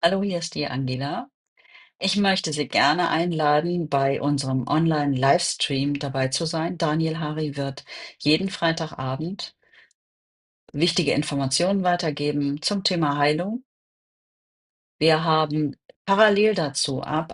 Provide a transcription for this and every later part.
Hallo, hier ist die Angela. Ich möchte Sie gerne einladen, bei unserem Online-Livestream dabei zu sein. Daniel Hari wird jeden Freitagabend wichtige Informationen weitergeben zum Thema Heilung. Wir haben parallel dazu ab.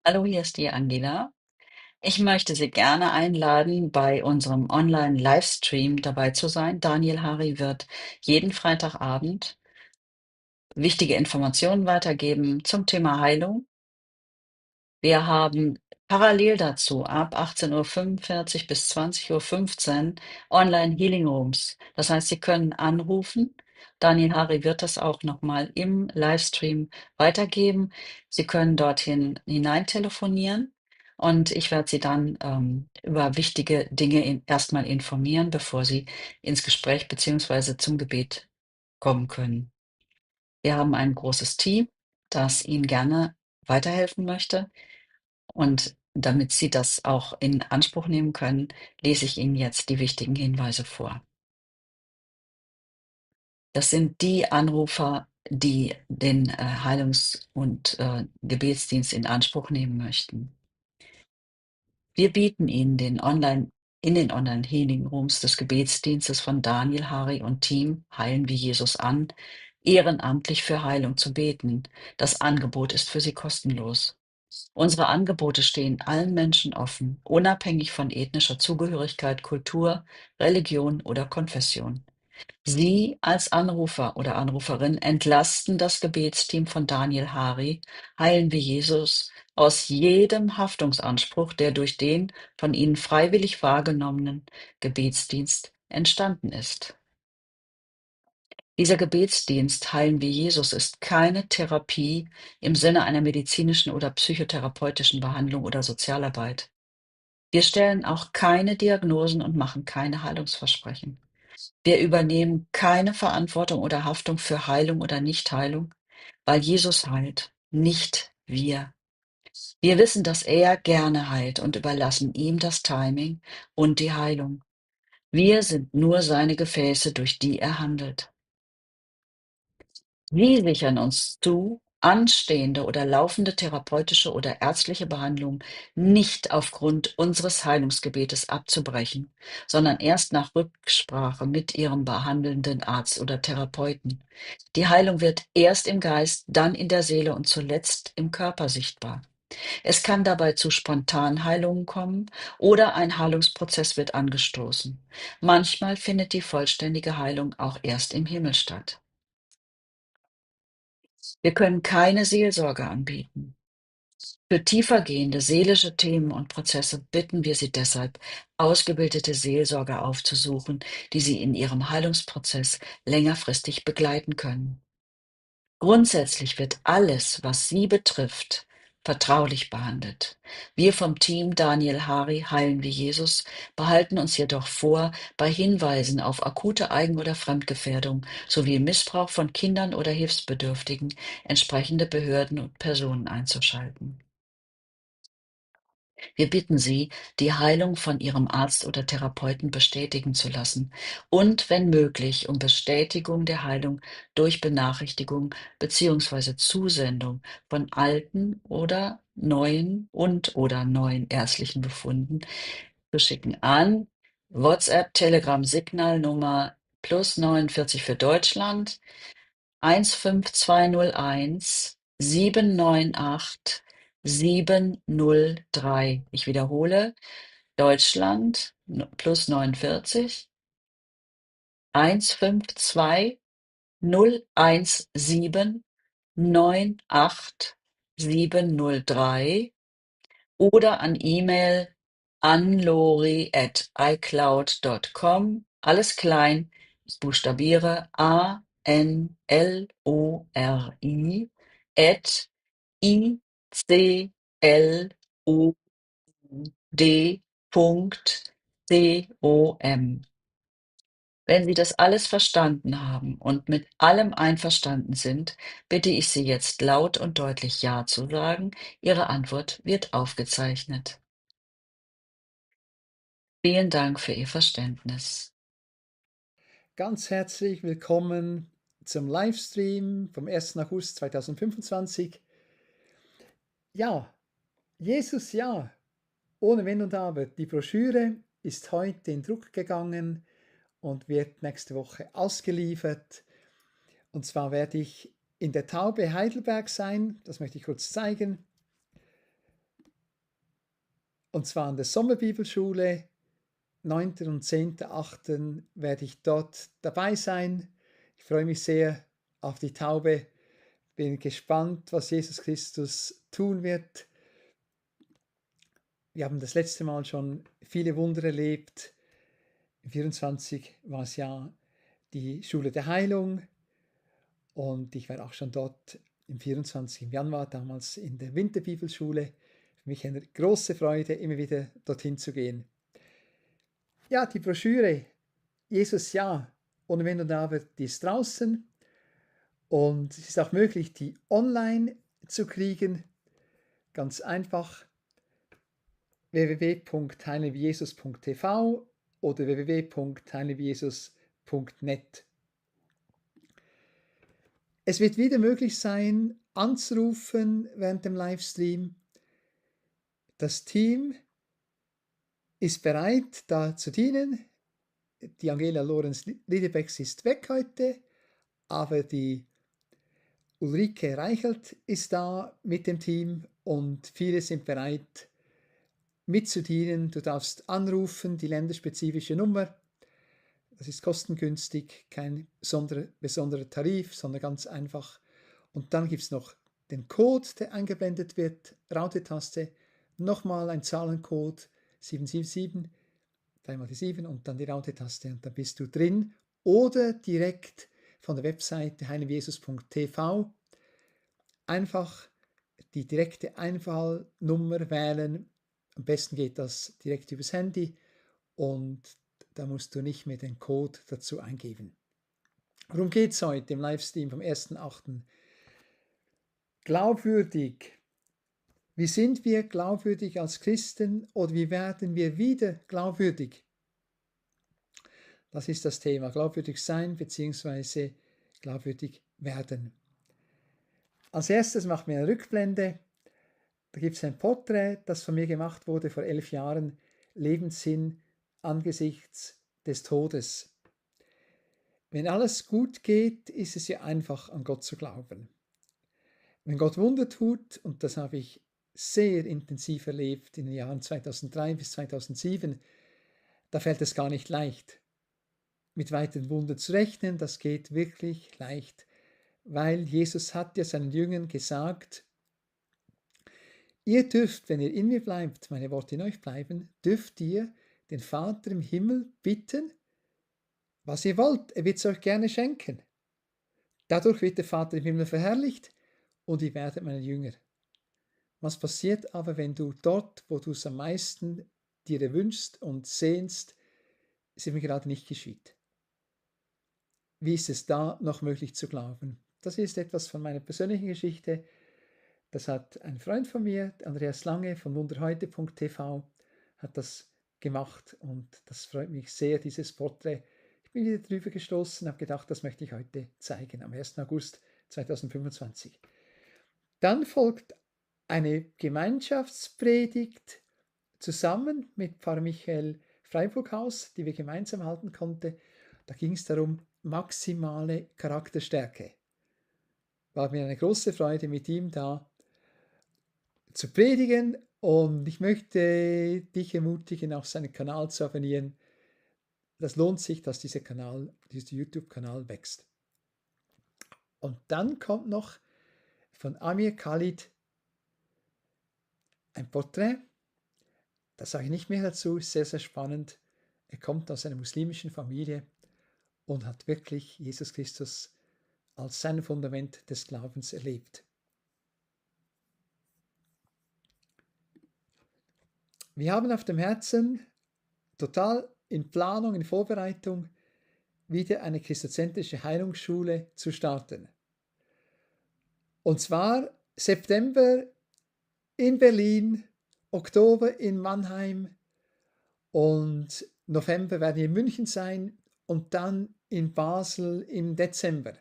Hallo, hier ist die Angela. Ich möchte Sie gerne einladen, bei unserem Online-Livestream dabei zu sein. Daniel Hari wird jeden Freitagabend wichtige Informationen weitergeben zum Thema Heilung. Wir haben Parallel dazu ab 18:45 bis 20:15 Online Healing Rooms. Das heißt, Sie können anrufen. Daniel Hari wird das auch noch mal im Livestream weitergeben. Sie können dorthin hinein telefonieren und ich werde Sie dann, über wichtige Dinge erst mal informieren, bevor Sie ins Gespräch beziehungsweise zum Gebet kommen können. Wir haben ein großes Team, das Ihnen gerne weiterhelfen möchte. Und damit Sie das auch in Anspruch nehmen können, lese ich Ihnen jetzt die wichtigen Hinweise vor. Das sind die Anrufer, die den Heilungs- und Gebetsdienst in Anspruch nehmen möchten. Wir bieten Ihnen in den Online Healing Rooms des Gebetsdienstes von Daniel Hari und Team Heilen wie Jesus an, ehrenamtlich für Heilung zu beten. Das Angebot ist für Sie kostenlos. Unsere Angebote stehen allen Menschen offen, unabhängig von ethnischer Zugehörigkeit, Kultur, Religion oder Konfession. Sie als Anrufer oder Anruferin entlasten das Gebetsteam von Daniel Hari, heilen wir Jesus, aus jedem Haftungsanspruch, der durch den von Ihnen freiwillig wahrgenommenen Gebetsdienst entstanden ist. Dieser Gebetsdienst Heilen wir Jesus ist keine Therapie im Sinne einer medizinischen oder psychotherapeutischen Behandlung oder Sozialarbeit. Wir stellen auch keine Diagnosen und machen keine Heilungsversprechen. Wir übernehmen keine Verantwortung oder Haftung für Heilung oder Nichtheilung, weil Jesus heilt, nicht wir. Wir wissen, dass er gerne heilt und überlassen ihm das Timing und die Heilung. Wir sind nur seine Gefäße, durch die er handelt. Sie sichern uns zu, anstehende oder laufende therapeutische oder ärztliche Behandlungen nicht aufgrund unseres Heilungsgebetes abzubrechen, sondern erst nach Rücksprache mit Ihrem behandelnden Arzt oder Therapeuten. Die Heilung wird erst im Geist, dann in der Seele und zuletzt im Körper sichtbar. Es kann dabei zu Spontanheilungen kommen oder ein Heilungsprozess wird angestoßen. Manchmal findet die vollständige Heilung auch erst im Himmel statt. Wir können keine Seelsorge anbieten. Für tiefergehende seelische Themen und Prozesse bitten wir Sie deshalb, ausgebildete Seelsorger aufzusuchen, die Sie in Ihrem Heilungsprozess längerfristig begleiten können. Grundsätzlich wird alles, was Sie betrifft, vertraulich behandelt. Wir vom Team Daniel Hari heilen wie Jesus behalten uns jedoch vor, bei Hinweisen auf akute Eigen- oder Fremdgefährdung sowie Missbrauch von Kindern oder Hilfsbedürftigen entsprechende Behörden und Personen einzuschalten. Wir bitten Sie, die Heilung von Ihrem Arzt oder Therapeuten bestätigen zu lassen und, wenn möglich, um Bestätigung der Heilung durch Benachrichtigung bzw. Zusendung von alten oder neuen ärztlichen Befunden zu schicken an WhatsApp, Telegram, Signalnummer +49 für Deutschland 15201 798 703. Ich wiederhole, Deutschland +49 152 017 98 703 oder an E-Mail anlori@icloud.com. Alles klein. Ich buchstabiere ANLORI @icloud.com. Wenn Sie das alles verstanden haben und mit allem einverstanden sind, bitte ich Sie jetzt laut und deutlich Ja zu sagen. Ihre Antwort wird aufgezeichnet. Vielen Dank für Ihr Verständnis. Ganz herzlich willkommen zum Livestream vom 1. August 2025. Ja, Jesus ja, ohne Wenn und Aber. Die Broschüre ist heute in Druck gegangen und wird nächste Woche ausgeliefert. Und zwar werde ich in der Taube Heidelberg sein, das möchte ich kurz zeigen. Und zwar an der Sommerbibelschule, 9. und 10.8. werde ich dort dabei sein. Ich freue mich sehr auf die Taube. Bin gespannt, was Jesus Christus tun wird. Wir haben das letzte Mal schon viele Wunder erlebt. Im 24 war es ja die Schule der Heilung und ich war auch schon dort im 24. im Januar, damals in der Winterbibelschule. Für mich eine große Freude, immer wieder dorthin zu gehen. Ja, die Broschüre Jesus ja, ohne Wenn und Aber, die ist draußen und es ist auch möglich, die online zu kriegen. Ganz einfach www.heilejesus.tv oder www.heilejesus.net. Es wird wieder möglich sein, anzurufen während dem Livestream. Das Team ist bereit, da zu dienen. Die Angela Lorenz Liedebecks ist weg heute, aber die Ulrike Reichelt ist da mit dem Team und viele sind bereit mitzudienen. Du darfst anrufen, die länderspezifische Nummer. Das ist kostengünstig, kein besonderer Tarif, sondern ganz einfach. Und dann gibt es noch den Code, der eingeblendet wird, Raute-Taste, nochmal ein Zahlencode 777, dreimal die 7 und dann die Raute-Taste und dann bist du drin. Oder direkt von der Webseite heilejesus.tv einfach die direkte Einfallnummer wählen. Am besten geht das direkt übers Handy und da musst du nicht mehr den Code dazu eingeben. Worum geht es heute im Livestream vom 1.8.? Glaubwürdig. Wie sind wir glaubwürdig als Christen oder wie werden wir wieder glaubwürdig? Das ist das Thema. Glaubwürdig sein bzw. glaubwürdig werden. Als erstes macht mir eine Rückblende. Da gibt es ein Porträt, das von mir gemacht wurde vor 11 Jahren. Lebenssinn angesichts des Todes. Wenn alles gut geht, ist es ja einfach, an Gott zu glauben. Wenn Gott Wunder tut, und das habe ich sehr intensiv erlebt in den Jahren 2003 bis 2007, da fällt es gar nicht leicht, mit weiteren Wundern zu rechnen. Das geht wirklich leicht, weil Jesus hat ja seinen Jüngern gesagt, ihr dürft, wenn ihr in mir bleibt, meine Worte in euch bleiben, dürft ihr den Vater im Himmel bitten, was ihr wollt. Er wird es euch gerne schenken. Dadurch wird der Vater im Himmel verherrlicht und ihr werdet meine Jünger. Was passiert aber, wenn du dort, wo du es am meisten dir erwünschst und sehnst, es eben gerade nicht geschieht? Wie ist es da noch möglich zu glauben? Das ist etwas von meiner persönlichen Geschichte. Das hat ein Freund von mir, Andreas Lange von wunderheute.tv, hat das gemacht und das freut mich sehr, dieses Porträt. Ich bin wieder drüber gestoßen, habe gedacht, das möchte ich heute zeigen, am 1. August 2025. Dann folgt eine Gemeinschaftspredigt zusammen mit Pfarrer Michael Freiburghaus, die wir gemeinsam halten konnten. Da ging es darum, maximale Charakterstärke. War mir eine große Freude, mit ihm da zu predigen und ich möchte dich ermutigen, auch seinen Kanal zu abonnieren. Das lohnt sich, dass dieser YouTube-Kanal wächst. Und dann kommt noch von Amir Khalid ein Porträt. Da sage ich nicht mehr dazu, ist sehr, sehr spannend. Er kommt aus einer muslimischen Familie und hat wirklich Jesus Christus als sein Fundament des Glaubens erlebt. Wir haben auf dem Herzen, total in Planung, in Vorbereitung, wieder eine christozentrische Heilungsschule zu starten. Und zwar September in Berlin, Oktober in Mannheim und November werden wir in München sein und dann in Basel im Dezember.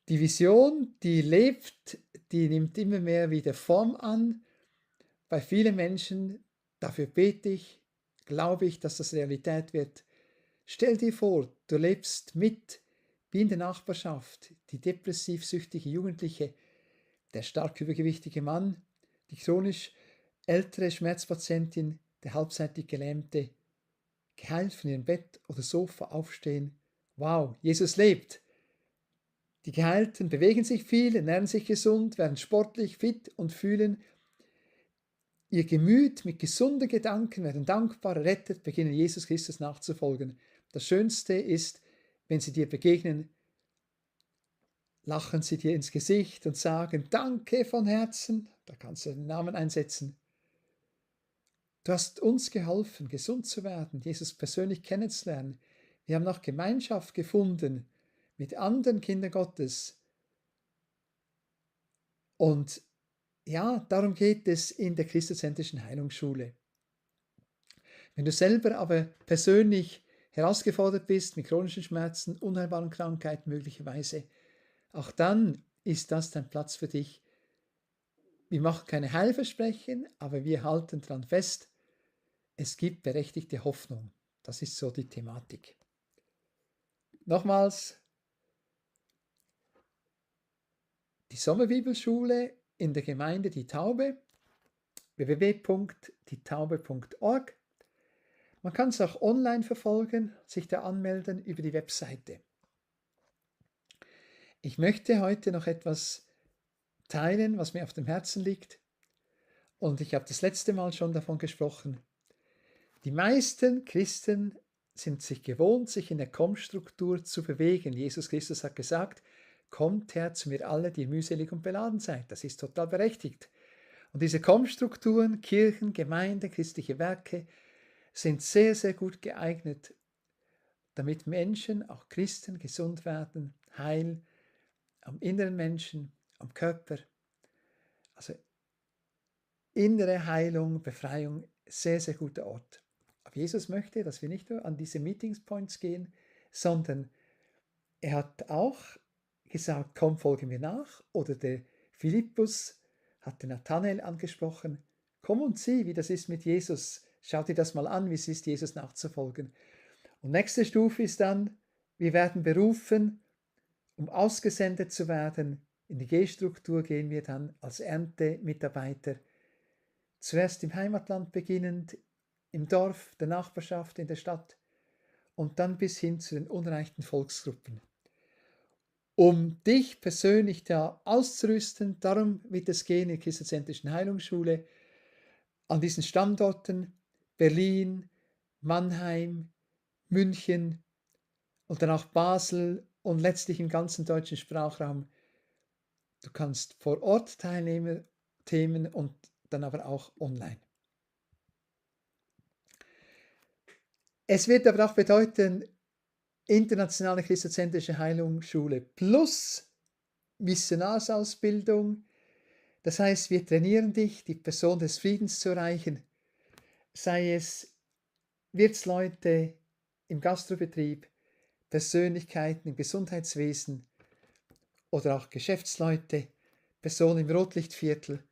Die Vision, die lebt, die nimmt immer mehr wieder Form an. Bei vielen Menschen, dafür bete ich, glaube ich, dass das Realität wird. Stell dir vor, du lebst mit, wie in der Nachbarschaft, die depressiv-süchtige Jugendliche, der stark übergewichtige Mann, die chronisch ältere Schmerzpatientin, der halbseitig Gelähmte, geheilt von ihrem Bett oder Sofa aufstehen. Wow, Jesus lebt. Die Geheilten bewegen sich viel, ernähren sich gesund, werden sportlich, fit und fühlen, ihr Gemüt mit gesunden Gedanken, werden dankbar, rettet, beginnen Jesus Christus nachzufolgen. Das Schönste ist, wenn sie dir begegnen, lachen sie dir ins Gesicht und sagen, danke von Herzen, da kannst du den Namen einsetzen. Du hast uns geholfen, gesund zu werden, Jesus persönlich kennenzulernen. Wir haben noch Gemeinschaft gefunden mit anderen Kindern Gottes. Und ja, darum geht es in der christozentrischen Heilungsschule. Wenn du selber aber persönlich herausgefordert bist mit chronischen Schmerzen, unheilbaren Krankheiten möglicherweise, auch dann ist das dein Platz für dich. Wir machen keine Heilversprechen, aber wir halten daran fest, es gibt berechtigte Hoffnung. Das ist so die Thematik. Nochmals, die Sommerbibelschule in der Gemeinde Die Taube, www.dietaube.org. Man kann es auch online verfolgen, sich da anmelden über die Webseite. Ich möchte heute noch etwas teilen, was mir auf dem Herzen liegt. Und ich habe das letzte Mal schon davon gesprochen. Die meisten Christen sind sich gewohnt, sich in der Kommstruktur zu bewegen. Jesus Christus hat gesagt, kommt her zu mir alle, die mühselig und beladen seid. Das ist total berechtigt. Und diese Kommstrukturen, Kirchen, Gemeinden, christliche Werke sind sehr, sehr gut geeignet, damit Menschen, auch Christen, gesund werden, heil am inneren Menschen, am Körper. Also innere Heilung, Befreiung, sehr, sehr guter Ort. Aber Jesus möchte, dass wir nicht nur an diese Meetingspoints gehen, sondern er hat auch gesagt, komm, folge mir nach. Oder der Philippus hat den Nathanael angesprochen, komm und sieh, wie das ist mit Jesus. Schau dir das mal an, wie es ist, Jesus nachzufolgen. Und nächste Stufe ist dann, wir werden berufen, um ausgesendet zu werden. In die G-Struktur gehen wir dann als Erntemitarbeiter. Zuerst im Heimatland beginnend, im Dorf, der Nachbarschaft, in der Stadt und dann bis hin zu den unreichten Volksgruppen. Um dich persönlich da auszurüsten, darum wird es gehen in der christozentrischen Heilungsschule, an diesen Standorten Berlin, Mannheim, München und dann auch Basel und letztlich im ganzen deutschen Sprachraum. Du kannst vor Ort teilnehmen, Themen und dann aber auch online. Es wird aber auch bedeuten, internationale christozentrische Heilungsschule plus Missionarsausbildung. Das heißt, wir trainieren dich, die Person des Friedens zu erreichen, sei es Wirtsleute im Gastrobetrieb, Persönlichkeiten im Gesundheitswesen oder auch Geschäftsleute, Personen im Rotlichtviertel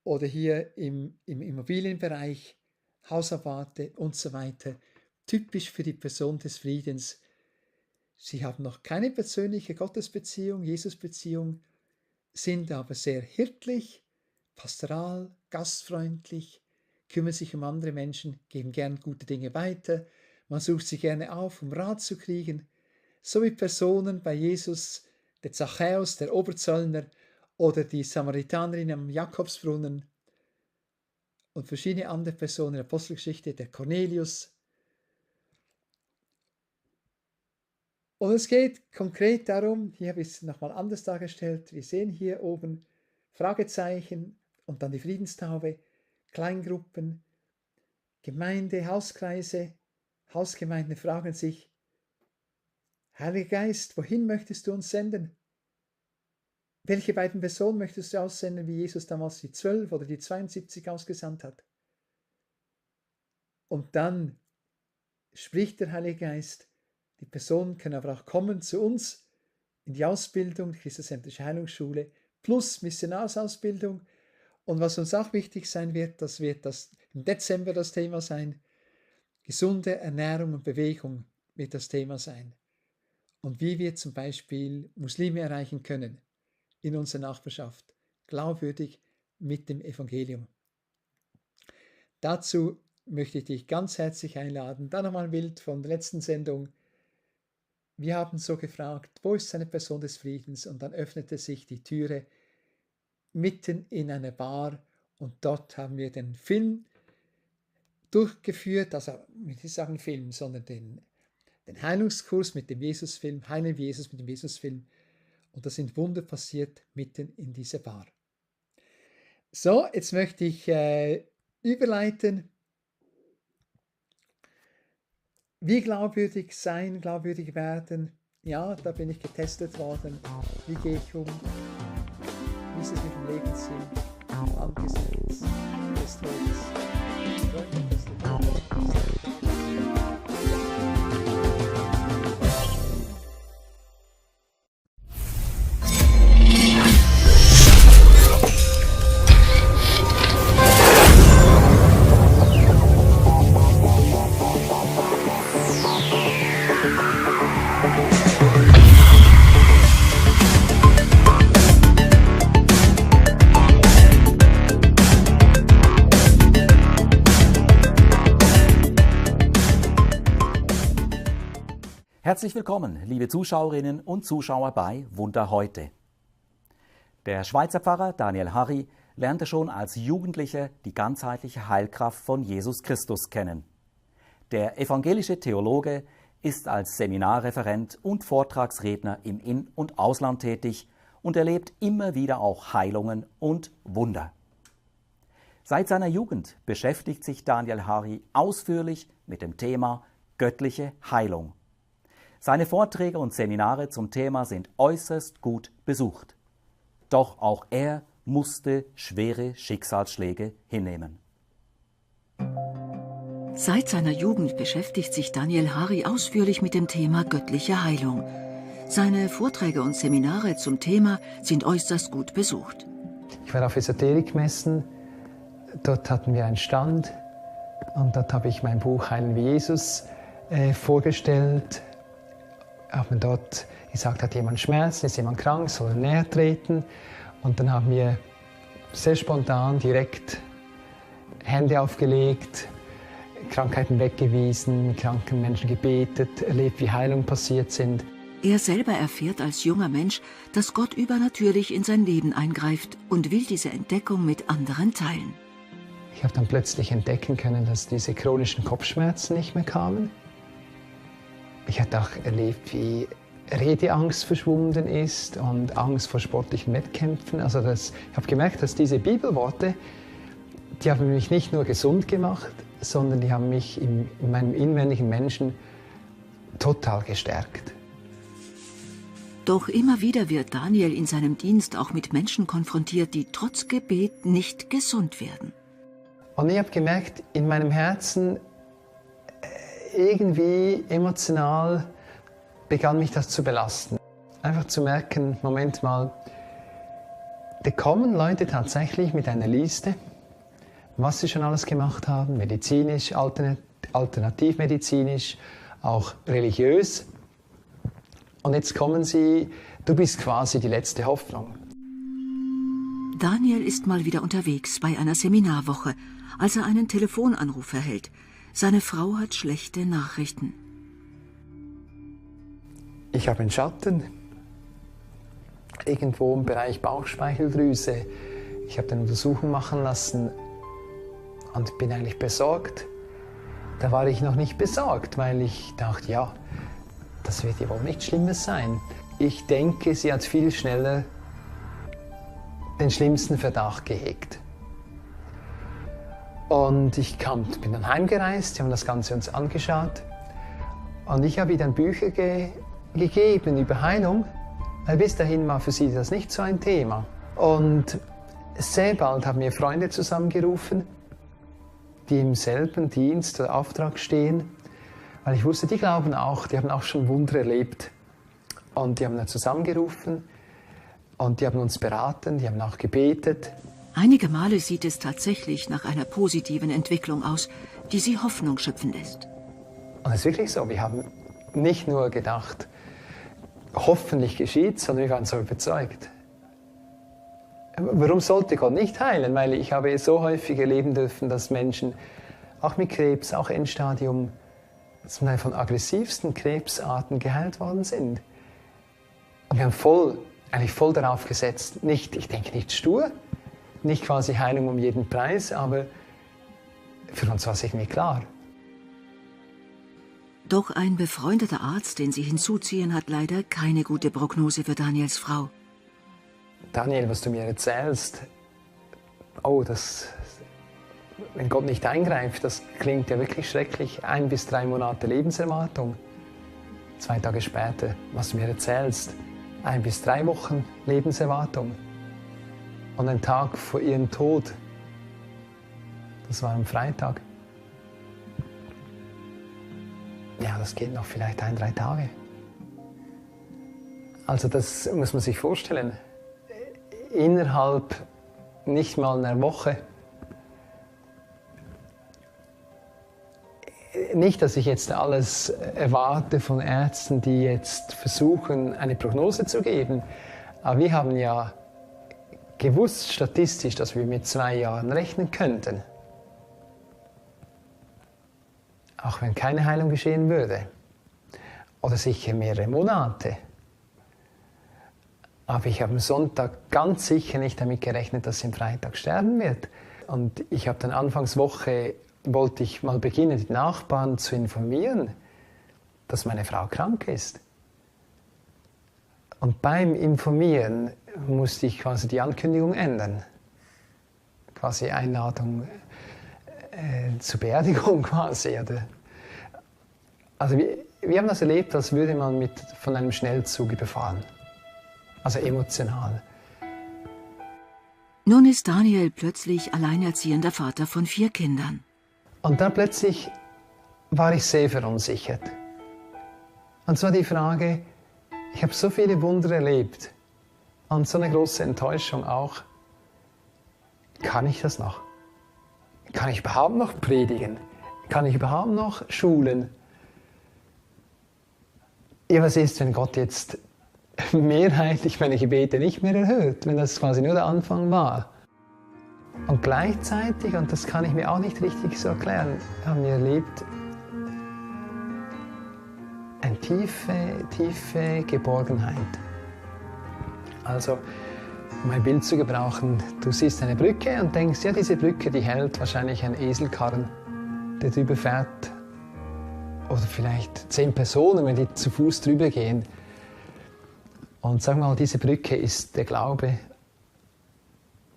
oder hier im Immobilienbereich, Hausabwarte und so weiter. Typisch für die Person des Friedens. Sie haben noch keine persönliche Gottesbeziehung, Jesusbeziehung, sind aber sehr hirtlich, pastoral, gastfreundlich, kümmern sich um andere Menschen, geben gern gute Dinge weiter, man sucht sie gerne auf, um Rat zu kriegen, so wie Personen bei Jesus, der Zachäus, der Oberzöllner oder die Samaritanerin am Jakobsbrunnen und verschiedene andere Personen in der Apostelgeschichte, der Cornelius. Und es geht konkret darum, hier habe ich es nochmal anders dargestellt, wir sehen hier oben Fragezeichen und dann die Friedenstaube, Kleingruppen, Gemeinde, Hauskreise, Hausgemeinden fragen sich, Heiliger Geist, wohin möchtest du uns senden? Welche beiden Personen möchtest du aussenden, wie Jesus damals die 12 oder die 72 ausgesandt hat? Und dann spricht der Heilige Geist, die Personen können aber auch kommen zu uns in die Ausbildung, die christozentrische Heilungsschule, plus Missionarsausbildung. Und was uns auch wichtig sein wird, das wird das im Dezember das Thema sein, gesunde Ernährung und Bewegung wird das Thema sein. Und wie wir zum Beispiel Muslime erreichen können in unserer Nachbarschaft, glaubwürdig mit dem Evangelium. Dazu möchte ich dich ganz herzlich einladen. Dann nochmal ein Bild von der letzten Sendung. Wir haben so gefragt, wo ist eine Person des Friedens? Und dann öffnete sich die Türe mitten in einer Bar Und dort haben wir den Film durchgeführt, also nicht sagen Film, sondern den Heilungskurs mit dem Jesusfilm, Heilen wie Jesus mit dem Jesusfilm. Und da sind Wunder passiert mitten in dieser Bar. So, jetzt möchte ich überleiten. Wie glaubwürdig sein, glaubwürdig werden? Ja, da bin ich getestet worden. Wie gehe ich um? Wie ist es mit dem Lebenssinn angesichts des Todes? Herzlich willkommen, liebe Zuschauerinnen und Zuschauer bei Wunder heute. Der Schweizer Pfarrer Daniel Harry lernte schon als Jugendlicher die ganzheitliche Heilkraft von Jesus Christus kennen. Der evangelische Theologe ist als Seminarreferent und Vortragsredner im In- und Ausland tätig und erlebt immer wieder auch Heilungen und Wunder. Seit seiner Jugend beschäftigt sich Daniel Harry ausführlich mit dem Thema göttliche Heilung. Seine Vorträge und Seminare zum Thema sind äußerst gut besucht. Doch auch er musste schwere Schicksalsschläge hinnehmen. Seit seiner Jugend beschäftigt sich Daniel Harry ausführlich mit dem Thema göttliche Heilung. Seine Vorträge und Seminare zum Thema sind äußerst gut besucht. Ich war auf Esoterikmessen, dort hatten wir einen Stand und dort habe ich mein Buch Heilen wie Jesus vorgestellt. Habe mir dort gesagt, hat jemand Schmerzen, ist jemand krank, soll er näher treten. Und dann haben wir sehr spontan direkt Hände aufgelegt, Krankheiten weggewiesen, kranken Menschen gebetet, erlebt, wie Heilungen passiert sind. Er selber erfährt als junger Mensch, dass Gott übernatürlich in sein Leben eingreift und will diese Entdeckung mit anderen teilen. Ich habe dann plötzlich entdecken können, dass diese chronischen Kopfschmerzen nicht mehr kamen. Ich habe auch erlebt, wie Redeangst verschwunden ist und Angst vor sportlichen Wettkämpfen. Also ich habe gemerkt, dass diese Bibelworte, die haben mich nicht nur gesund gemacht, sondern die haben mich in meinem inwendigen Menschen total gestärkt. Doch immer wieder wird Daniel in seinem Dienst auch mit Menschen konfrontiert, die trotz Gebet nicht gesund werden. Und ich habe gemerkt, in meinem Herzen, irgendwie emotional begann mich das zu belasten. Einfach zu merken, Moment mal, da kommen Leute tatsächlich mit einer Liste, was sie schon alles gemacht haben, medizinisch, alternativmedizinisch, auch religiös. Und jetzt kommen sie, du bist quasi die letzte Hoffnung. Daniel ist mal wieder unterwegs bei einer Seminarwoche, als er einen Telefonanruf erhält. Seine Frau hat schlechte Nachrichten. Ich habe einen Schatten, irgendwo im Bereich Bauchspeicheldrüse. Ich habe eine Untersuchung machen lassen und bin eigentlich besorgt. Da war ich noch nicht besorgt, weil ich dachte, ja, das wird ja wohl nichts Schlimmes sein. Ich denke, sie hat viel schneller den schlimmsten Verdacht gehegt. Und ich bin dann heimgereist, wir haben das Ganze uns angeschaut. Und ich habe ihr dann Bücher gegeben über Heilung, weil bis dahin war für sie das nicht so ein Thema. Und sehr bald haben wir Freunde zusammengerufen, die im selben Dienst oder Auftrag stehen, weil ich wusste, die glauben auch, die haben auch schon Wunder erlebt. Und die haben dann zusammengerufen und die haben uns beraten, die haben auch gebetet. Einige Male sieht es tatsächlich nach einer positiven Entwicklung aus, die sie Hoffnung schöpfen lässt. Und es ist wirklich so, wir haben nicht nur gedacht, hoffentlich geschieht, sondern wir waren so überzeugt. Warum sollte Gott nicht heilen? Weil ich habe so häufig erleben dürfen, dass Menschen, auch mit Krebs, auch Endstadium, zum Teil von aggressivsten Krebsarten geheilt worden sind. Und wir haben eigentlich voll darauf gesetzt, ich denke nicht stur, Nicht quasi Heilung um jeden Preis, aber für uns war es irgendwie klar. Doch ein befreundeter Arzt, den sie hinzuziehen, hat leider keine gute Prognose für Daniels Frau. Daniel, was du mir erzählst, wenn Gott nicht eingreift, das klingt ja wirklich schrecklich. 1 bis 3 Monate Lebenserwartung. 2 Tage später, was du mir erzählst, 1 bis 3 Wochen Lebenserwartung. Und ein Tag vor ihrem Tod, das war am Freitag. Ja, das geht noch vielleicht 1, 3 Tage. Also das muss man sich vorstellen. Innerhalb nicht mal einer Woche. Nicht, dass ich jetzt alles erwarte von Ärzten, die jetzt versuchen, eine Prognose zu geben. Aber wir haben ja gewusst statistisch, dass wir mit 2 Jahren rechnen könnten. Auch wenn keine Heilung geschehen würde. Oder sicher mehrere Monate. Aber ich habe am Sonntag ganz sicher nicht damit gerechnet, dass sie am Freitag sterben wird. Und ich habe dann Anfangswoche, wollte ich mal beginnen, die Nachbarn zu informieren, dass meine Frau krank ist. Und beim Informieren musste ich quasi die Ankündigung ändern. Quasi Einladung zur Beerdigung quasi. Also wir haben das erlebt, als würde man von einem Schnellzug überfahren. Also emotional. Nun ist Daniel plötzlich alleinerziehender Vater von 4 Kindern. Und dann plötzlich war ich sehr verunsichert. Und zwar die Frage, ich habe so viele Wunder erlebt und so eine große Enttäuschung auch. Kann ich das noch? Kann ich überhaupt noch predigen? Kann ich überhaupt noch schulen? Ja, was ist, wenn Gott jetzt mehrheitlich meine Gebete nicht mehr erhört, wenn das quasi nur der Anfang war? Und gleichzeitig, und das kann ich mir auch nicht richtig so erklären, haben wir erlebt eine tiefe Geborgenheit. Also, um ein Bild zu gebrauchen, du siehst eine Brücke und denkst, ja, diese Brücke, die hält wahrscheinlich ein Eselkarren, der drüber fährt. Oder vielleicht 10 Personen, wenn die zu Fuß drüber gehen. Und sag mal, diese Brücke ist der Glaube.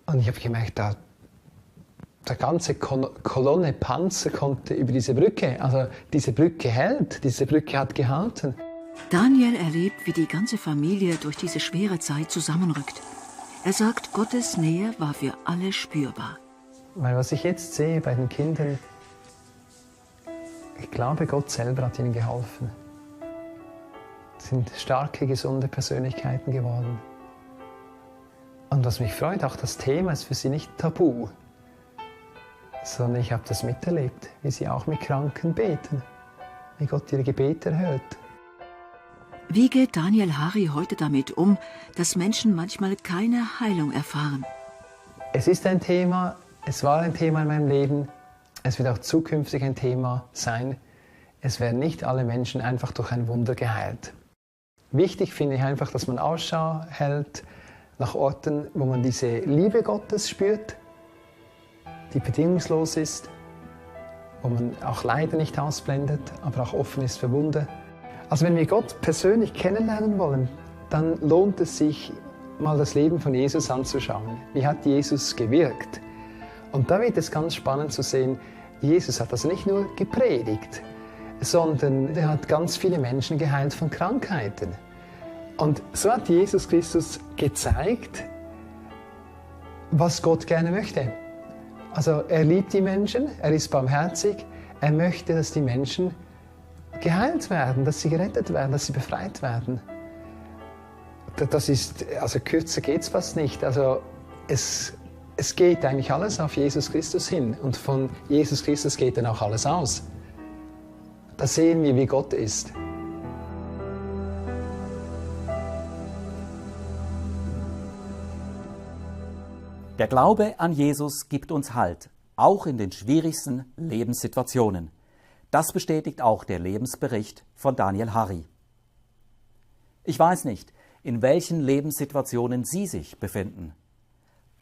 Und ich habe gemerkt, der ganze Kolonne Panzer konnte über diese Brücke. Also diese Brücke hält, diese Brücke hat gehalten. Daniel erlebt, wie die ganze Familie durch diese schwere Zeit zusammenrückt. Er sagt, Gottes Nähe war für alle spürbar. Weil was ich jetzt sehe bei den Kindern, ich glaube, Gott selber hat ihnen geholfen. Sie sind starke, gesunde Persönlichkeiten geworden. Und was mich freut, auch das Thema ist für sie nicht tabu, sondern ich habe das miterlebt, wie sie auch mit Kranken beten, wie Gott ihre Gebete erhört. Wie geht Daniel Hari heute damit um, dass Menschen manchmal keine Heilung erfahren? Es ist ein Thema, es war ein Thema in meinem Leben, es wird auch zukünftig ein Thema sein. Es werden nicht alle Menschen einfach durch ein Wunder geheilt. Wichtig finde ich einfach, dass man Ausschau hält nach Orten, wo man diese Liebe Gottes spürt, die bedingungslos ist, wo man auch Leiden nicht ausblendet, aber auch offen ist für Wunder. Also wenn wir Gott persönlich kennenlernen wollen, dann lohnt es sich, mal das Leben von Jesus anzuschauen. Wie hat Jesus gewirkt? Und da wird es ganz spannend zu sehen, Jesus hat das nicht nur gepredigt, sondern er hat ganz viele Menschen geheilt von Krankheiten. Und so hat Jesus Christus gezeigt, was Gott gerne möchte. Also er liebt die Menschen, er ist barmherzig, er möchte, dass die Menschen geheilt werden, dass sie gerettet werden, dass sie befreit werden. Das ist, also kürzer geht es fast nicht. Also es geht eigentlich alles auf Jesus Christus hin und von Jesus Christus geht dann auch alles aus. Da sehen wir, wie Gott ist. Der Glaube an Jesus gibt uns Halt, auch in den schwierigsten Lebenssituationen. Das bestätigt auch der Lebensbericht von Daniel Hari. Ich weiß nicht, in welchen Lebenssituationen Sie sich befinden.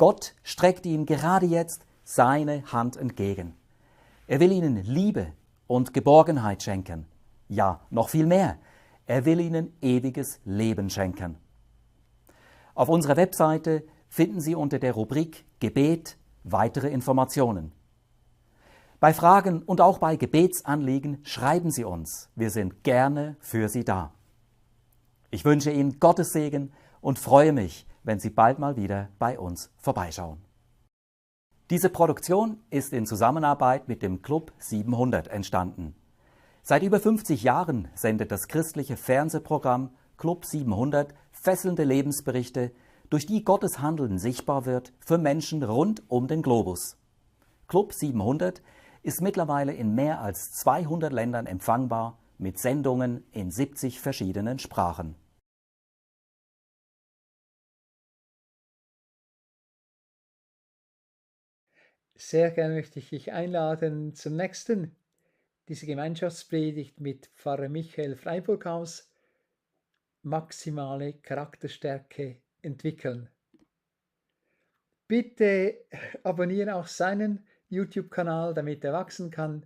Gott streckt ihnen gerade jetzt seine Hand entgegen. Er will ihnen Liebe und Geborgenheit schenken. Ja, noch viel mehr. Er will ihnen ewiges Leben schenken. Auf unserer Webseite finden Sie unter der Rubrik Gebet weitere Informationen. Bei Fragen und auch bei Gebetsanliegen schreiben Sie uns. Wir sind gerne für Sie da. Ich wünsche Ihnen Gottes Segen und freue mich, wenn Sie bald mal wieder bei uns vorbeischauen. Diese Produktion ist in Zusammenarbeit mit dem Club 700 entstanden. Seit über 50 Jahren sendet das christliche Fernsehprogramm Club 700 fesselnde Lebensberichte, durch die Gottes Handeln sichtbar wird für Menschen rund um den Globus. Club 700 ist mittlerweile in mehr als 200 Ländern empfangbar, mit Sendungen in 70 verschiedenen Sprachen. Sehr gerne möchte ich dich einladen zum nächsten, diese Gemeinschaftspredigt mit Pfarrer Michael Freiburghaus, maximale Charakterstärke entwickeln. Bitte abonniere auch seinen YouTube-Kanal, damit er wachsen kann.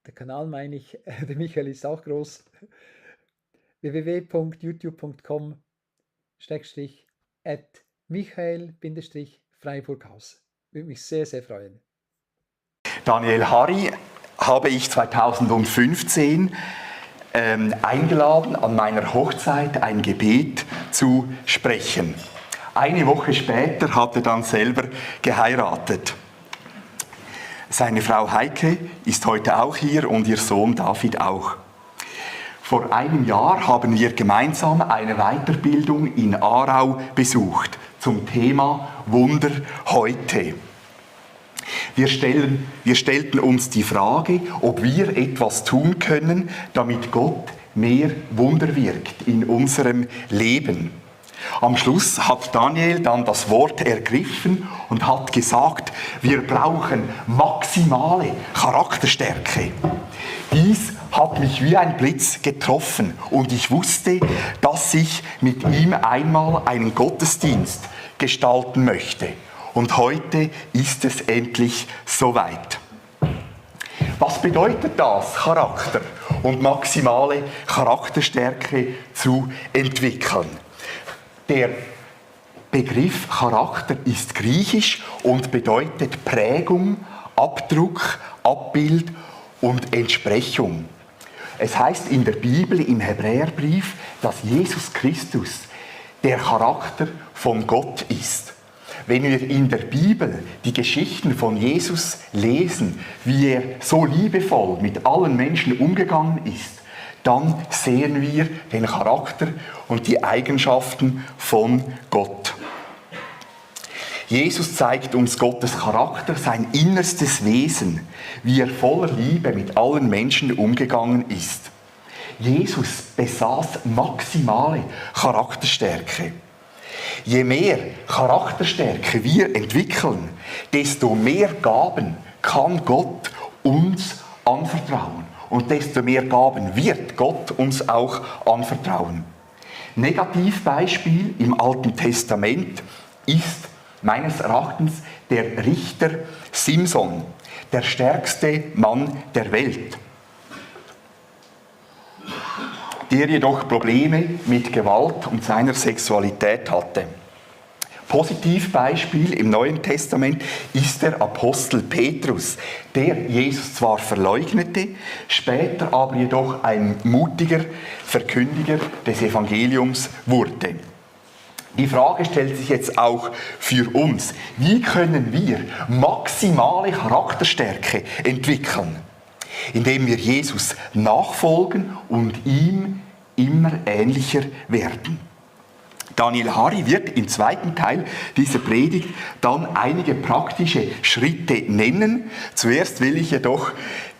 Der Kanal meine ich, der Michael ist auch groß. www.youtube.com/Michael-Freiburghaus. Würde mich sehr, sehr freuen. Daniel Harry habe ich 2015 eingeladen, an meiner Hochzeit ein Gebet zu sprechen. Eine Woche später hat er dann selber geheiratet. Seine Frau Heike ist heute auch hier und ihr Sohn David auch. Vor einem Jahr haben wir gemeinsam eine Weiterbildung in Aarau besucht zum Thema Wunder heute. Wir stellten uns die Frage, ob wir etwas tun können, damit Gott mehr Wunder wirkt in unserem Leben. Am Schluss hat Daniel dann das Wort ergriffen und hat gesagt, wir brauchen maximale Charakterstärke. Dies hat mich wie ein Blitz getroffen und ich wusste, dass ich mit ihm einmal einen Gottesdienst gestalten möchte. Und heute ist es endlich soweit. Was bedeutet das, Charakter und maximale Charakterstärke zu entwickeln? Der Begriff Charakter ist griechisch und bedeutet Prägung, Abdruck, Abbild und Entsprechung. Es heißt in der Bibel, im Hebräerbrief, dass Jesus Christus der Charakter von Gott ist. Wenn wir in der Bibel die Geschichten von Jesus lesen, wie er so liebevoll mit allen Menschen umgegangen ist, dann sehen wir den Charakter und die Eigenschaften von Gott. Jesus zeigt uns Gottes Charakter, sein innerstes Wesen, wie er voller Liebe mit allen Menschen umgegangen ist. Jesus besaß maximale Charakterstärke. Je mehr Charakterstärke wir entwickeln, desto mehr Gaben kann Gott uns anvertrauen. Und desto mehr Gaben wird Gott uns auch anvertrauen. Negativbeispiel im Alten Testament ist meines Erachtens der Richter Simson, der stärkste Mann der Welt, der jedoch Probleme mit Gewalt und seiner Sexualität hatte. Positivbeispiel im Neuen Testament ist der Apostel Petrus, der Jesus zwar verleugnete, später aber jedoch ein mutiger Verkündiger des Evangeliums wurde. Die Frage stellt sich jetzt auch für uns: Wie können wir maximale Charakterstärke entwickeln? Indem wir Jesus nachfolgen und ihm immer ähnlicher werden. Daniel Harry wird im zweiten Teil dieser Predigt dann einige praktische Schritte nennen. Zuerst will ich jedoch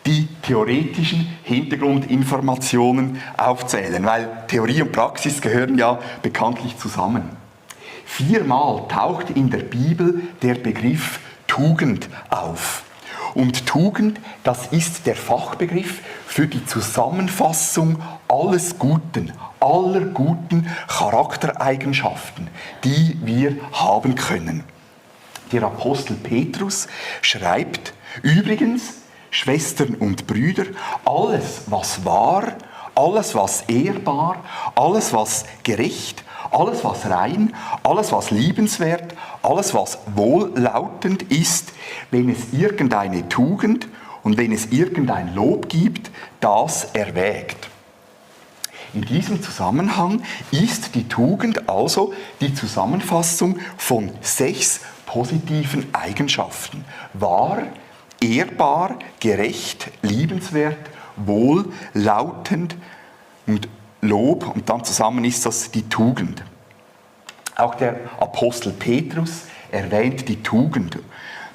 die theoretischen Hintergrundinformationen aufzählen, weil Theorie und Praxis gehören ja bekanntlich zusammen. 4-mal taucht in der Bibel der Begriff Tugend auf. Und Tugend, das ist der Fachbegriff für die Zusammenfassung aller guten Charaktereigenschaften, die wir haben können. Der Apostel Petrus schreibt: Übrigens, Schwestern und Brüder, alles, was wahr, alles, was ehrbar, alles, was gerecht, alles, was rein, alles, was liebenswert, alles, was wohllautend ist, wenn es irgendeine Tugend und wenn es irgendein Lob gibt, das erwägt. In diesem Zusammenhang ist die Tugend also die Zusammenfassung von 6 positiven Eigenschaften. Wahr, ehrbar, gerecht, liebenswert, wohllautend und Lob, und dann zusammen ist das die Tugend. Auch der Apostel Petrus erwähnt die Tugend.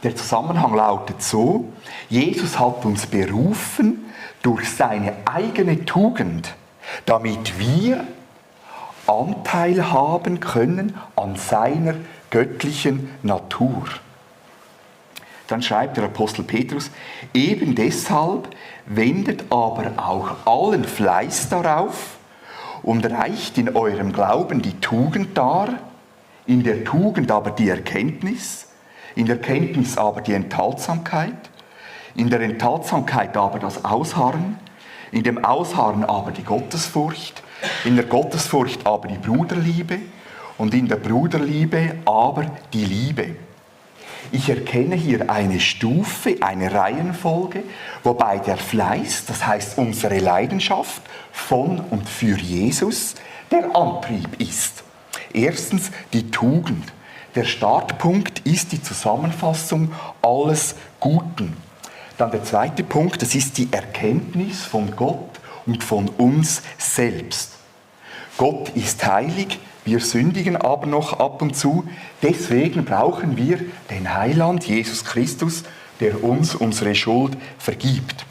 Der Zusammenhang lautet so: Jesus hat uns berufen durch seine eigene Tugend, damit wir Anteil haben können an seiner göttlichen Natur. Dann schreibt der Apostel Petrus: Eben deshalb wendet aber auch allen Fleiß darauf und reicht in eurem Glauben die Tugend dar, in der Tugend aber die Erkenntnis, in der Erkenntnis aber die Enthaltsamkeit, in der Enthaltsamkeit aber das Ausharren, in dem Ausharren aber die Gottesfurcht, in der Gottesfurcht aber die Bruderliebe und in der Bruderliebe aber die Liebe. Ich erkenne hier eine Stufe, eine Reihenfolge, wobei der Fleiß, das heißt unsere Leidenschaft von und für Jesus, der Antrieb ist. Erstens die Tugend. Der Startpunkt ist die Zusammenfassung alles Guten. Dann der zweite Punkt, das ist die Erkenntnis von Gott und von uns selbst. Gott ist heilig, wir sündigen aber noch ab und zu. Deswegen brauchen wir den Heiland, Jesus Christus, der uns unsere Schuld vergibt.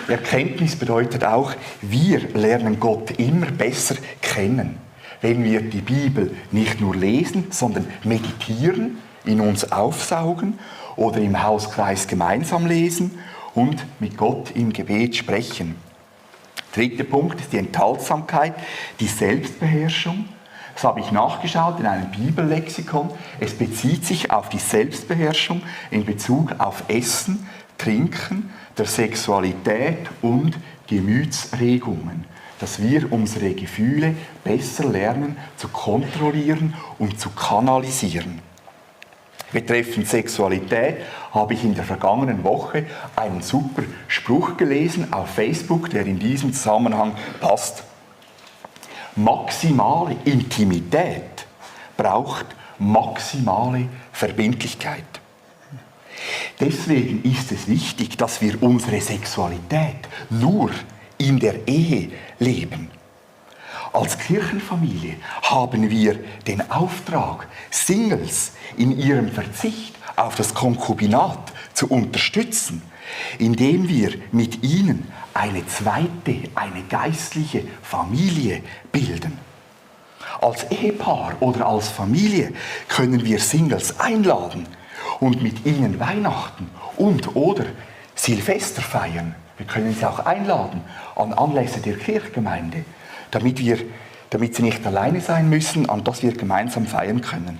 Erkenntnis bedeutet auch, wir lernen Gott immer besser kennen, wenn wir die Bibel nicht nur lesen, sondern meditieren, in uns aufsaugen oder im Hauskreis gemeinsam lesen und mit Gott im Gebet sprechen. Dritter Punkt ist die Enthaltsamkeit, die Selbstbeherrschung. Das habe ich nachgeschaut in einem Bibellexikon. Es bezieht sich auf die Selbstbeherrschung in Bezug auf Essen, Trinken, der Sexualität und Gemütsregungen. Dass wir unsere Gefühle besser lernen zu kontrollieren und zu kanalisieren. Betreffend Sexualität habe ich in der vergangenen Woche einen super Spruch gelesen auf Facebook, der in diesem Zusammenhang passt. Maximale Intimität braucht maximale Verbindlichkeit. Deswegen ist es wichtig, dass wir unsere Sexualität nur in der Ehe leben. Als Kirchenfamilie haben wir den Auftrag, Singles in ihrem Verzicht auf das Konkubinat zu unterstützen, indem wir mit ihnen eine zweite, eine geistliche Familie bilden. Als Ehepaar oder als Familie können wir Singles einladen und mit ihnen Weihnachten oder Silvester feiern. Wir können sie auch einladen an Anlässe der Kirchgemeinde, damit sie nicht alleine sein müssen, an das wir gemeinsam feiern können.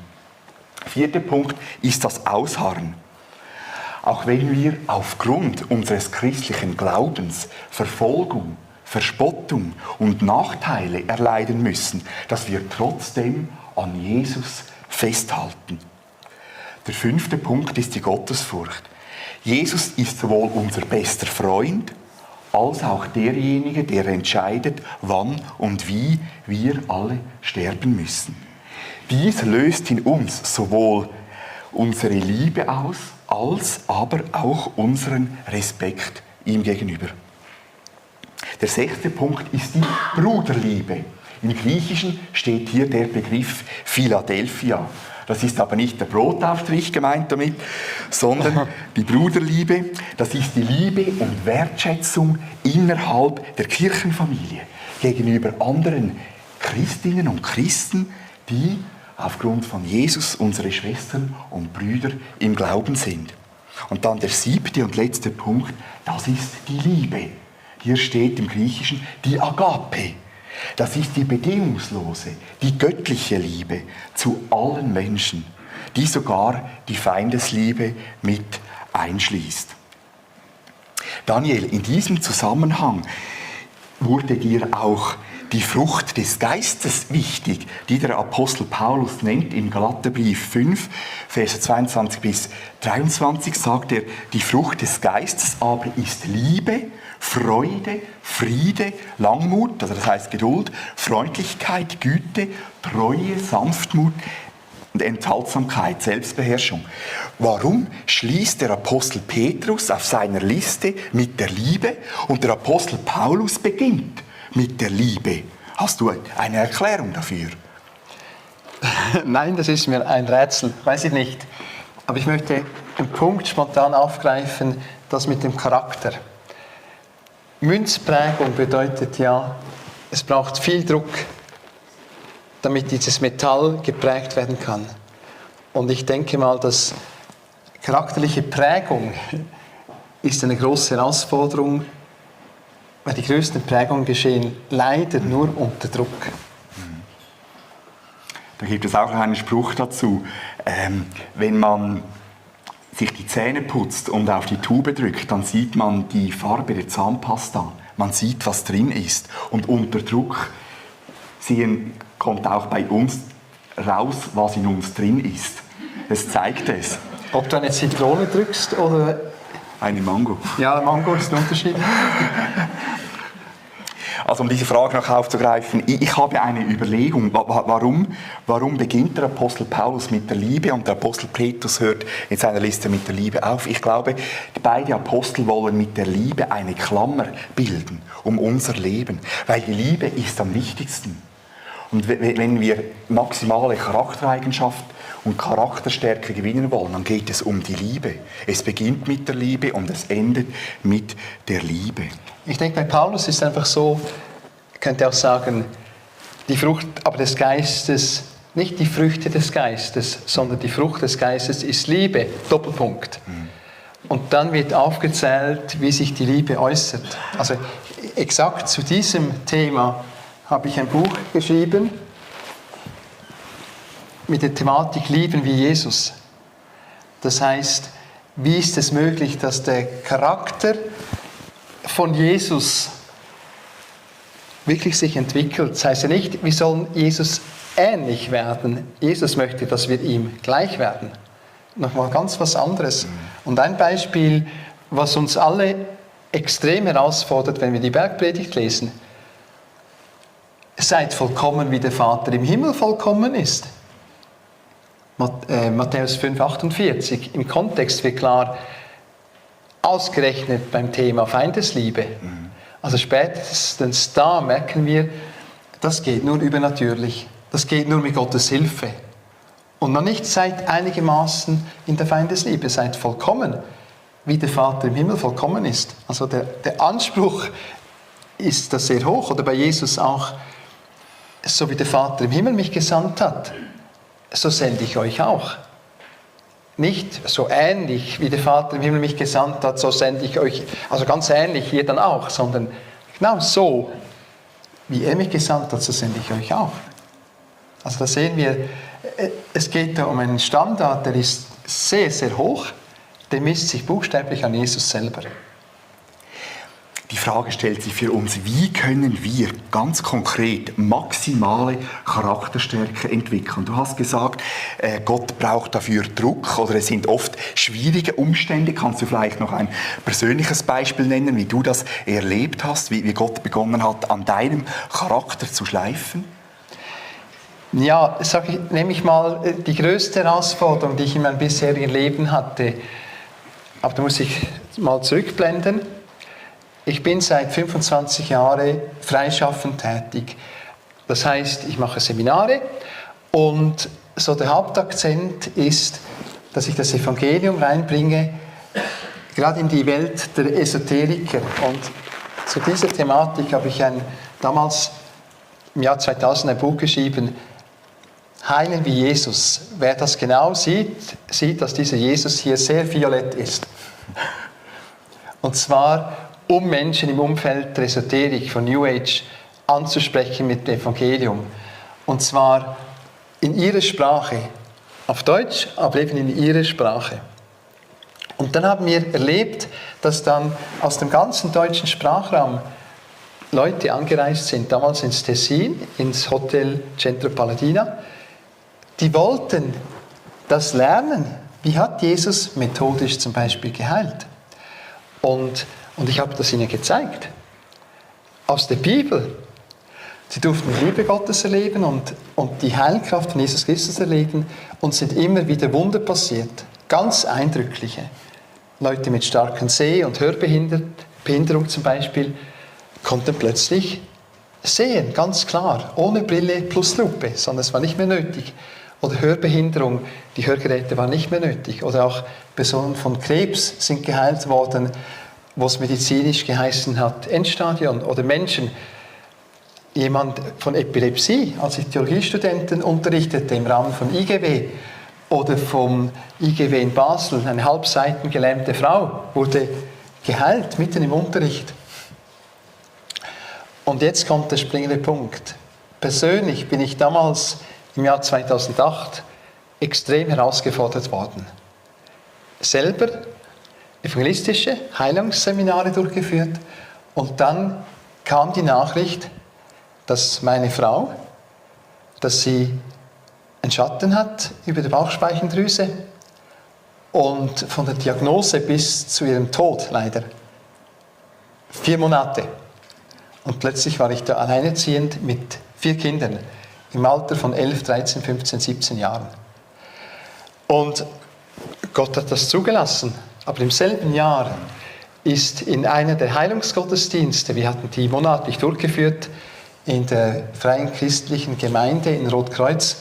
Vierter Punkt ist das Ausharren. Auch wenn wir aufgrund unseres christlichen Glaubens Verfolgung, Verspottung und Nachteile erleiden müssen, dass wir trotzdem an Jesus festhalten. Der fünfte Punkt ist die Gottesfurcht. Jesus ist sowohl unser bester Freund, als auch derjenige, der entscheidet, wann und wie wir alle sterben müssen. Dies löst in uns sowohl unsere Liebe aus, als aber auch unseren Respekt ihm gegenüber. Der sechste Punkt ist die Bruderliebe. Im Griechischen steht hier der Begriff Philadelphia. Das ist aber nicht der Brotaufstrich gemeint damit, sondern die Bruderliebe. Das ist die Liebe und Wertschätzung innerhalb der Kirchenfamilie gegenüber anderen Christinnen und Christen, die aufgrund von Jesus unsere Schwestern und Brüder im Glauben sind. Und dann der siebte und letzte Punkt, das ist die Liebe. Hier steht im Griechischen die Agape. Das ist die bedingungslose, die göttliche Liebe zu allen Menschen. die sogar die Feindesliebe mit einschließt. Daniel, in diesem Zusammenhang wurde dir auch die Frucht des Geistes wichtig, die der Apostel Paulus nennt im Galaterbrief 5, Verse 22 bis 23, sagt er, die Frucht des Geistes aber ist Liebe, Freude, Friede, Langmut, also das heißt Geduld, Freundlichkeit, Güte, Treue, Sanftmut und Enthaltsamkeit, Selbstbeherrschung. Warum schließt der Apostel Petrus auf seiner Liste mit der Liebe und der Apostel Paulus beginnt mit der Liebe? Hast du eine Erklärung dafür? Nein, das ist mir ein Rätsel, weiß ich nicht. Aber ich möchte einen Punkt spontan aufgreifen, das mit dem Charakter. Münzprägung bedeutet ja, es braucht viel Druck, damit dieses Metall geprägt werden kann. Und ich denke mal, dass charakterliche Prägung ist eine große Herausforderung, weil die größten Prägungen geschehen leider nur unter Druck. Da gibt es auch einen Spruch dazu. Wenn man sich die Zähne putzt und auf die Tube drückt, dann sieht man die Farbe der Zahnpasta. Man sieht, was drin ist. Und unter Druck kommt auch bei uns raus, was in uns drin ist. Es zeigt es. Ob du eine Zitrone drückst oder... Eine Mango. Ja, Mango ist ein Unterschied. Also um diese Frage noch aufzugreifen, ich habe eine Überlegung, warum beginnt der Apostel Paulus mit der Liebe und der Apostel Petrus hört in seiner Liste mit der Liebe auf? Ich glaube, beide Apostel wollen mit der Liebe eine Klammer bilden um unser Leben, weil die Liebe ist am wichtigsten. Und wenn wir maximale Charaktereigenschaft und Charakterstärke gewinnen wollen, dann geht es um die Liebe. Es beginnt mit der Liebe und es endet mit der Liebe. Ich denke, bei Paulus ist es einfach so, könnte auch sagen, die Frucht aber des Geistes, nicht die Früchte des Geistes, sondern die Frucht des Geistes ist Liebe, Doppelpunkt. Und dann wird aufgezählt, wie sich die Liebe äußert. Also exakt zu diesem Thema habe ich ein Buch geschrieben mit der Thematik Lieben wie Jesus. Das heißt, wie ist es möglich, dass der Charakter von Jesus wirklich sich entwickelt? Das heißt ja nicht, wir sollen Jesus ähnlich werden. Jesus möchte, dass wir ihm gleich werden. Nochmal ganz was anderes. Und ein Beispiel, was uns alle extrem herausfordert, wenn wir die Bergpredigt lesen. Seid vollkommen, wie der Vater im Himmel vollkommen ist. Matthäus 5,48. Im Kontext wird klar, ausgerechnet beim Thema Feindesliebe. Also spätestens da merken wir, das geht nur übernatürlich. Das geht nur mit Gottes Hilfe. Und noch nicht seid einigermaßen in der Feindesliebe, seid vollkommen, wie der Vater im Himmel vollkommen ist. Also der Anspruch ist das sehr hoch. Oder bei Jesus auch, so wie der Vater im Himmel mich gesandt hat, so sende ich euch auch. Nicht so ähnlich, wie der Vater im Himmel mich gesandt hat, so sende ich euch, also ganz ähnlich, ihr dann auch, sondern genau so, wie er mich gesandt hat, so sende ich euch auch. Also da sehen wir, es geht da um einen Standard, der ist sehr, sehr hoch, der misst sich buchstäblich an Jesus selber. Die Frage stellt sich für uns, wie können wir ganz konkret maximale Charakterstärke entwickeln? Du hast gesagt, Gott braucht dafür Druck oder es sind oft schwierige Umstände. Kannst du vielleicht noch ein persönliches Beispiel nennen, wie du das erlebt hast, wie Gott begonnen hat, an deinem Charakter zu schleifen? Ja, nehme ich mal die größte Herausforderung, die ich in meinem bisherigen Leben hatte. Aber da muss ich mal zurückblenden. Ich bin seit 25 Jahren freischaffend tätig. Das heißt, ich mache Seminare und so der Hauptakzent ist, dass ich das Evangelium reinbringe, gerade in die Welt der Esoteriker. Und zu dieser Thematik habe ich damals im Jahr 2000 ein Buch geschrieben, Heilen wie Jesus. Wer das genau sieht, dass dieser Jesus hier sehr violett ist. Und zwar um Menschen im Umfeld der Esoterik, von New Age, anzusprechen mit dem Evangelium. Und zwar in ihrer Sprache, auf Deutsch, aber eben in ihrer Sprache. Und dann haben wir erlebt, dass dann aus dem ganzen deutschen Sprachraum Leute angereist sind, damals ins Tessin, ins Hotel Centro Paladina. Die wollten das lernen. Wie hat Jesus methodisch zum Beispiel geheilt? Und ich habe das ihnen gezeigt. Aus der Bibel. Sie durften die Liebe Gottes erleben und die Heilkraft von Jesus Christus erleben und sind immer wieder Wunder passiert. Ganz eindrückliche. Leute mit starken Seh- und Hörbehinderung zum Beispiel konnten plötzlich sehen, ganz klar, ohne Brille plus Lupe, sondern es war nicht mehr nötig. Oder Hörbehinderung, die Hörgeräte waren nicht mehr nötig. Oder auch Personen von Krebs sind geheilt worden, wo es medizinisch geheißen hat, Endstadion. Oder Menschen, jemand von Epilepsie, als ich Theologiestudenten unterrichtete im Rahmen von IGW oder vom IGW in Basel, eine halbseitengelähmte Frau wurde geheilt, mitten im Unterricht. Und jetzt kommt der springende Punkt. Persönlich bin ich damals im Jahr 2008 extrem herausgefordert worden. Selber evangelistische Heilungsseminare durchgeführt und dann kam die Nachricht, dass meine Frau, dass sie einen Schatten hat über der Bauchspeicheldrüse und von der Diagnose bis zu ihrem Tod leider 4 Monate. Und plötzlich war ich da alleinerziehend mit 4 Kindern im Alter von 11, 13, 15, 17 Jahren. Und Gott hat das zugelassen. Aber im selben Jahr ist in einer der Heilungsgottesdienste, wir hatten die monatlich durchgeführt, in der Freien Christlichen Gemeinde in Rotkreuz,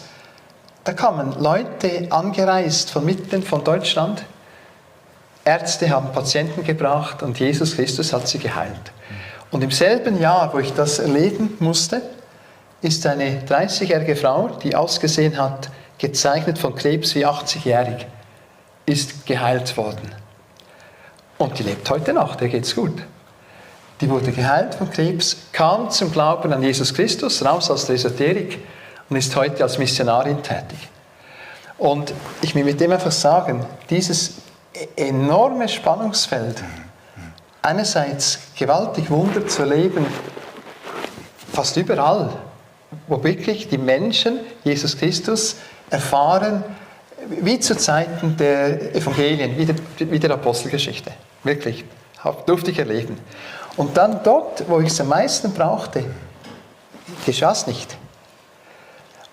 da kamen Leute angereist von mitten von Deutschland. Ärzte haben Patienten gebracht und Jesus Christus hat sie geheilt. Und im selben Jahr, wo ich das erleben musste, ist eine 30-jährige Frau, die ausgesehen hat, gezeichnet von Krebs wie 80-jährig, ist geheilt worden. Und die lebt heute noch, der geht's gut. Die wurde geheilt von Krebs, kam zum Glauben an Jesus Christus, raus aus der Esoterik und ist heute als Missionarin tätig. Und ich will mit dem einfach sagen, dieses enorme Spannungsfeld, einerseits gewaltig Wunder zu erleben, fast überall, wo wirklich die Menschen Jesus Christus erfahren, wie zu Zeiten der Evangelien, wie der Apostelgeschichte. Wirklich, durfte ich erleben. Und dann dort, wo ich es am meisten brauchte, geschah es nicht.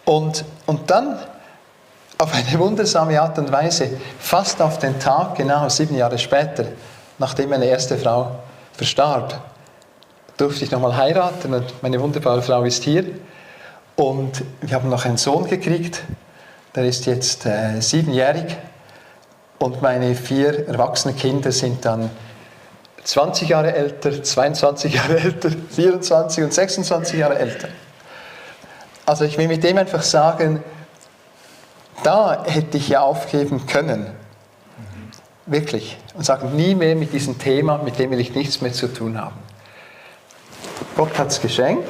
Und dann auf eine wundersame Art und Weise, fast auf den Tag, genau 7 Jahre später, nachdem meine erste Frau verstarb, durfte ich nochmal heiraten und meine wunderbare Frau ist hier. Und wir haben noch einen Sohn gekriegt, der ist jetzt 7-jährig und meine 4 erwachsenen Kinder sind dann 20 Jahre älter, 22 Jahre älter, 24 und 26 Jahre älter. Also ich will mit dem einfach sagen, da hätte ich ja aufgeben können. Wirklich. Und sagen, nie mehr mit diesem Thema, mit dem will ich nichts mehr zu tun haben. Gott hat es geschenkt,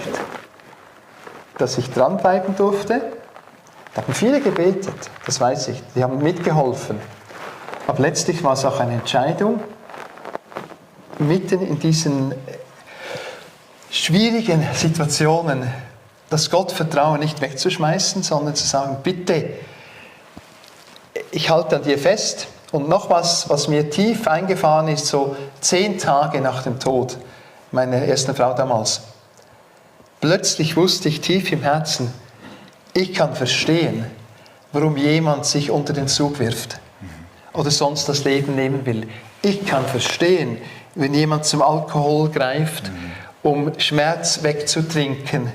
dass ich dranbleiben durfte. Da haben viele gebetet, das weiß ich. Die haben mitgeholfen. Aber letztlich war es auch eine Entscheidung, mitten in diesen schwierigen Situationen das Gottvertrauen nicht wegzuschmeißen, sondern zu sagen, bitte, ich halte an dir fest. Und noch was mir tief eingefahren ist, so 10 Tage nach dem Tod meiner ersten Frau damals. Plötzlich wusste ich tief im Herzen, ich kann verstehen, warum jemand sich unter den Zug wirft oder sonst das Leben nehmen will. Ich kann verstehen, wenn jemand zum Alkohol greift, um Schmerz wegzutrinken.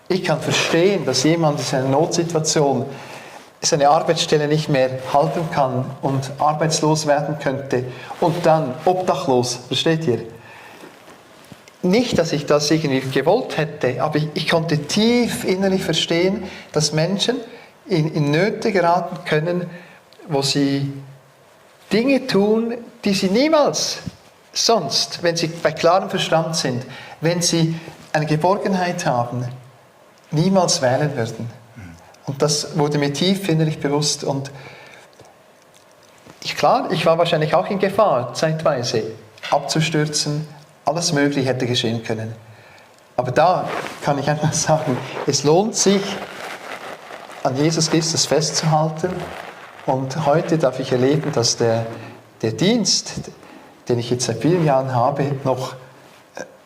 Ich kann verstehen, dass jemand in seiner Notsituation seine Arbeitsstelle nicht mehr halten kann und arbeitslos werden könnte und dann obdachlos, versteht ihr? Nicht, dass ich das irgendwie gewollt hätte, aber ich konnte tief innerlich verstehen, dass Menschen in Nöte geraten können, wo sie Dinge tun, die sie niemals sonst, wenn sie bei klarem Verstand sind, wenn sie eine Geborgenheit haben, niemals wählen würden. Und das wurde mir tief innerlich bewusst. Und klar, ich war wahrscheinlich auch in Gefahr, zeitweise abzustürzen. Alles Mögliche hätte geschehen können. Aber da kann ich einfach sagen, es lohnt sich, an Jesus Christus festzuhalten. Und heute darf ich erleben, dass der Dienst, den ich jetzt seit vielen Jahren habe,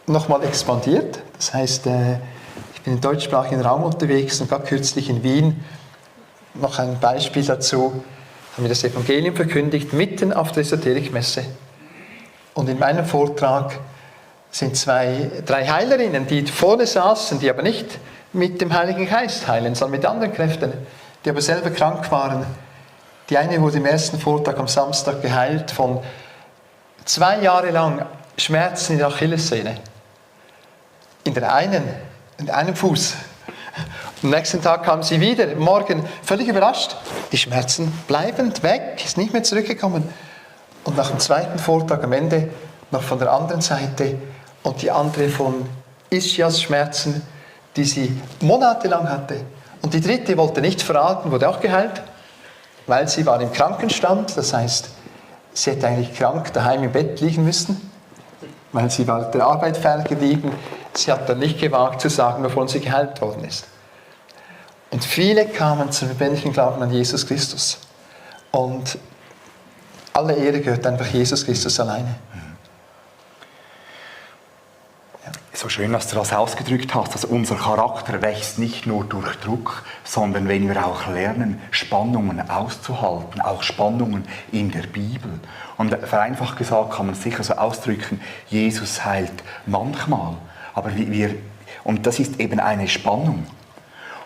noch mal expandiert. Das heißt, ich bin im deutschsprachigen Raum unterwegs und gerade kürzlich in Wien, noch ein Beispiel dazu, haben wir das Evangelium verkündigt, mitten auf der Esoterikmesse. Und in meinem Vortrag sind 3 Heilerinnen, die vorne saßen, die aber nicht mit dem Heiligen Geist heilen, sondern mit anderen Kräften, die aber selber krank waren. Die eine wurde im ersten Vortrag am Samstag geheilt von 2 Jahre lang Schmerzen in der Achillessehne. In einem Fuß. Am nächsten Tag kam sie wieder, morgen völlig überrascht. Die Schmerzen bleibend weg, ist nicht mehr zurückgekommen. Und nach dem zweiten Vortrag am Ende noch von der anderen Seite und die andere von Ischias-Schmerzen, die sie monatelang hatte. Und die dritte wollte nicht verraten, wurde auch geheilt, weil sie war im Krankenstand. Das heißt, sie hätte eigentlich krank daheim im Bett liegen müssen, weil sie war der Arbeit ferngeblieben. Sie hat dann nicht gewagt zu sagen, wovon sie geheilt worden ist. Und viele kamen zum lebendigen Glauben an Jesus Christus. Und alle Ehre gehört einfach Jesus Christus alleine. So schön, dass du das ausgedrückt hast, dass unser Charakter wächst nicht nur durch Druck, sondern wenn wir auch lernen, Spannungen auszuhalten, auch Spannungen in der Bibel. Und vereinfacht gesagt kann man es sicher so ausdrücken, Jesus heilt manchmal, aber und das ist eben eine Spannung.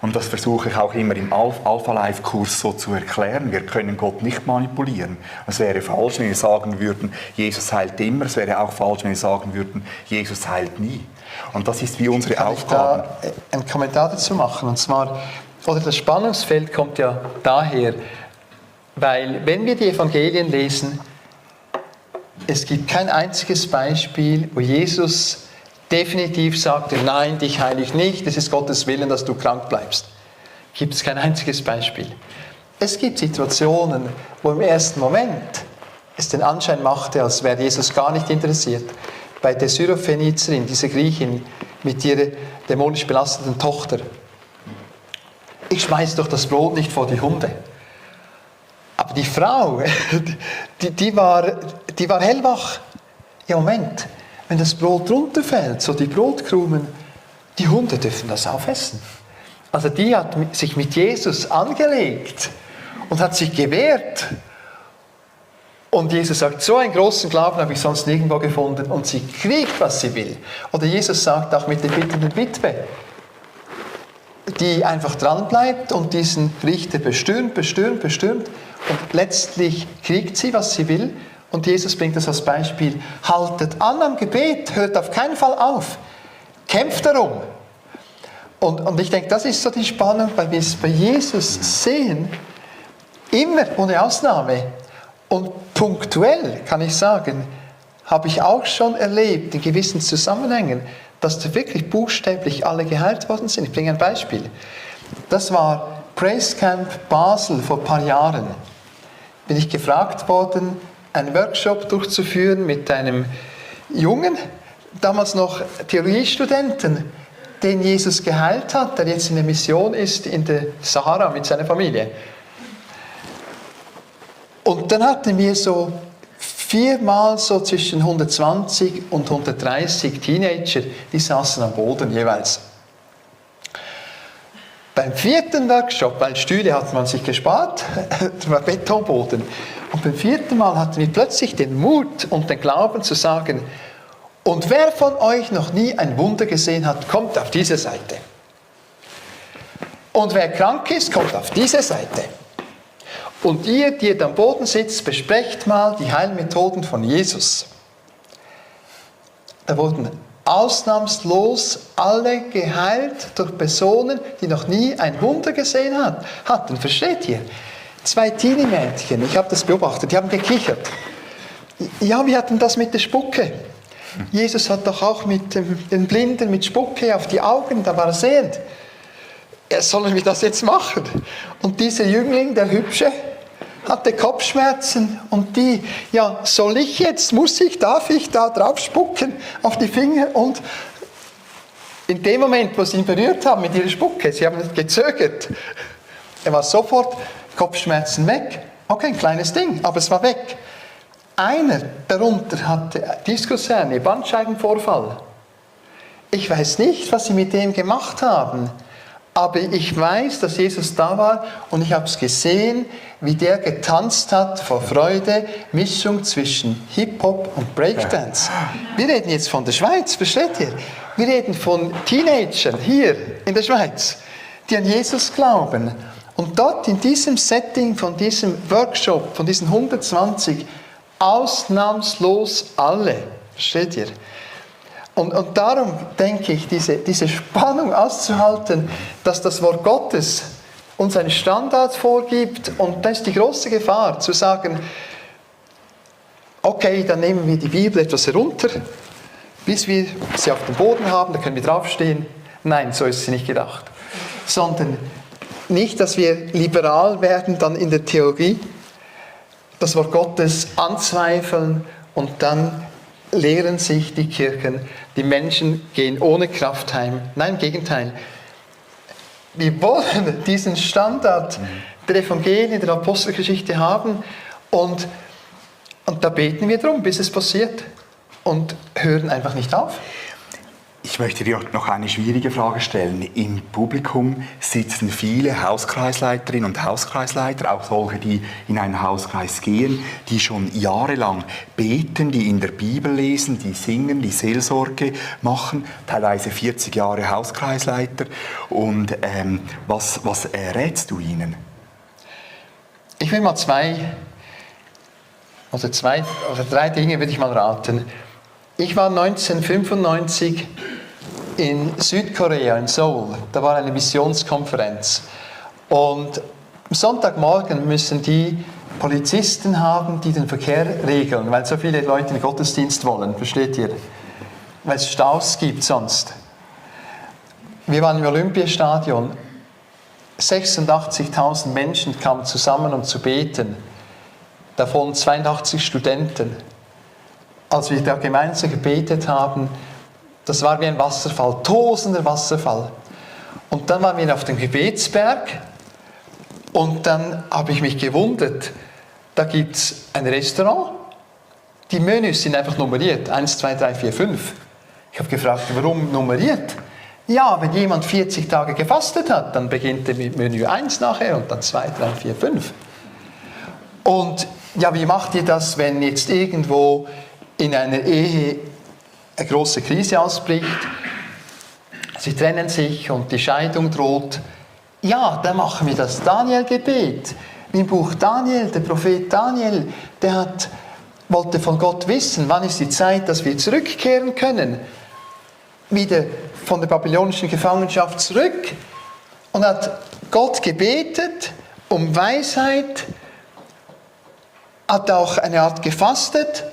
Und das versuche ich auch immer im Alpha-Life-Kurs so zu erklären. Wir können Gott nicht manipulieren. Es wäre falsch, wenn wir sagen würden, Jesus heilt immer. Es wäre auch falsch, wenn wir sagen würden, Jesus heilt nie. Und das ist wie unsere Aufgabe. Kann ich da einen Kommentar dazu machen? Und zwar, das Spannungsfeld kommt ja daher, weil wenn wir die Evangelien lesen, es gibt kein einziges Beispiel, wo Jesus definitiv sagte, nein, dich heile ich nicht, es ist Gottes Willen, dass du krank bleibst. Gibt es kein einziges Beispiel. Es gibt Situationen, wo im ersten Moment es den Anschein machte, als wäre Jesus gar nicht interessiert. Bei der Syrophenizerin, dieser Griechin mit ihrer dämonisch belasteten Tochter. Ich schmeiße doch das Brot nicht vor die Hunde. Aber die Frau, die war hellwach. Ja, Moment. Wenn das Brot runterfällt, so die Brotkrumen, die Hunde dürfen das aufessen. Also die hat sich mit Jesus angelegt und hat sich gewehrt. Und Jesus sagt, so einen großen Glauben habe ich sonst nirgendwo gefunden. Und sie kriegt, was sie will. Oder Jesus sagt auch mit der bittenden Witwe, die einfach dranbleibt und diesen Richter bestürmt. Und letztlich kriegt sie, was sie will. Und Jesus bringt das als Beispiel. Haltet an am Gebet, hört auf keinen Fall auf. Kämpft darum. Und ich denke, das ist so die Spannung, weil wir es bei Jesus sehen, immer ohne Ausnahme. Und punktuell, kann ich sagen, habe ich auch schon erlebt, in gewissen Zusammenhängen, dass da wirklich buchstäblich alle geheilt worden sind. Ich bringe ein Beispiel. Das war Praise Camp Basel vor ein paar Jahren. Bin ich gefragt worden, einen Workshop durchzuführen mit einem Jungen, damals noch Theologiestudenten, den Jesus geheilt hat, der jetzt in der Mission ist in der Sahara mit seiner Familie. Und dann hatten wir so 4-mal so zwischen 120 und 130 Teenager, die saßen am Boden jeweils. Beim 4. Workshop, weil Stühle hat man sich gespart, das war Betonboden. Und beim 4. Mal hatten wir plötzlich den Mut und den Glauben zu sagen, und wer von euch noch nie ein Wunder gesehen hat, kommt auf diese Seite. Und wer krank ist, kommt auf diese Seite. Und ihr, die am Boden sitzt, besprecht mal die Heilmethoden von Jesus. Da wurden ausnahmslos alle geheilt durch Personen, die noch nie ein Wunder gesehen hatten. Versteht ihr? 2 Teenie-Mädchen, ich habe das beobachtet, die haben gekichert. Ja, wir hatten das mit der Spucke. Jesus hat doch auch mit den Blinden mit Spucke auf die Augen, da war er sehend. sollen wir das jetzt machen? Und dieser Jüngling, der Hübsche, hatte Kopfschmerzen und die, ja, soll ich jetzt, darf ich da drauf spucken auf die Finger? Und in dem Moment, wo sie ihn berührt haben mit ihrer Spucke, sie haben gezögert, er war sofort Kopfschmerzen weg. Okay, ein kleines Ding, aber es war weg. Einer darunter hatte Diskushernie, Bandscheibenvorfall. Ich weiß nicht, was sie mit dem gemacht haben, aber ich weiß, dass Jesus da war und ich habe es gesehen, wie der getanzt hat vor Freude, Mischung zwischen Hip-Hop und Breakdance. Wir reden jetzt von der Schweiz, versteht ihr? Wir reden von Teenagern hier in der Schweiz, die an Jesus glauben. Und dort in diesem Setting von diesem Workshop, von diesen 120, ausnahmslos alle, versteht ihr? Und darum denke ich, diese Spannung auszuhalten, dass das Wort Gottes uns einen Standard vorgibt und das ist die große Gefahr, zu sagen, okay, dann nehmen wir die Bibel etwas herunter, bis wir sie auf dem Boden haben, da können wir draufstehen. Nein, so ist sie nicht gedacht. Sondern nicht, dass wir liberal werden dann in der Theologie, das Wort Gottes anzweifeln und dann lehren sich die Kirchen, die Menschen gehen ohne Kraft heim. Nein, im Gegenteil. Wir wollen diesen Standard der Evangelien, der Apostelgeschichte haben und da beten wir drum, bis es passiert und hören einfach nicht auf. Ich möchte dir noch eine schwierige Frage stellen. Im Publikum sitzen viele Hauskreisleiterinnen und Hauskreisleiter, auch solche, die in einen Hauskreis gehen, die schon jahrelang beten, die in der Bibel lesen, die singen, die Seelsorge machen, teilweise 40 Jahre Hauskreisleiter. Und was rätst du ihnen? Ich will mal drei Dinge würde ich mal raten. Ich war 1995 in Südkorea, in Seoul. Da war eine Missionskonferenz. Und am Sonntagmorgen müssen die Polizisten haben, die den Verkehr regeln, weil so viele Leute in den Gottesdienst wollen, versteht ihr? Weil es Staus gibt sonst. Wir waren im Olympiastadion. 86.000 Menschen kamen zusammen, um zu beten. Davon 82 Studenten. Als wir da gemeinsam gebetet haben, das war wie ein Wasserfall, tosender Wasserfall. Und dann waren wir auf dem Gebetsberg und dann habe ich mich gewundert, da gibt es ein Restaurant, die Menüs sind einfach nummeriert, 1, 2, 3, 4, 5. Ich habe gefragt, warum nummeriert? Ja, wenn jemand 40 Tage gefastet hat, dann beginnt er mit Menü 1 nachher und dann 2, 3, 4, 5. Und ja, wie macht ihr das, wenn jetzt irgendwo in einer Ehe eine große Krise ausbricht, sie trennen sich und die Scheidung droht? Ja, dann machen wir das Daniel-Gebet. Im Buch Daniel, der Prophet Daniel, wollte von Gott wissen, wann ist die Zeit, dass wir zurückkehren können, wieder von der babylonischen Gefangenschaft zurück, und hat Gott gebetet um Weisheit, hat auch eine Art gefastet.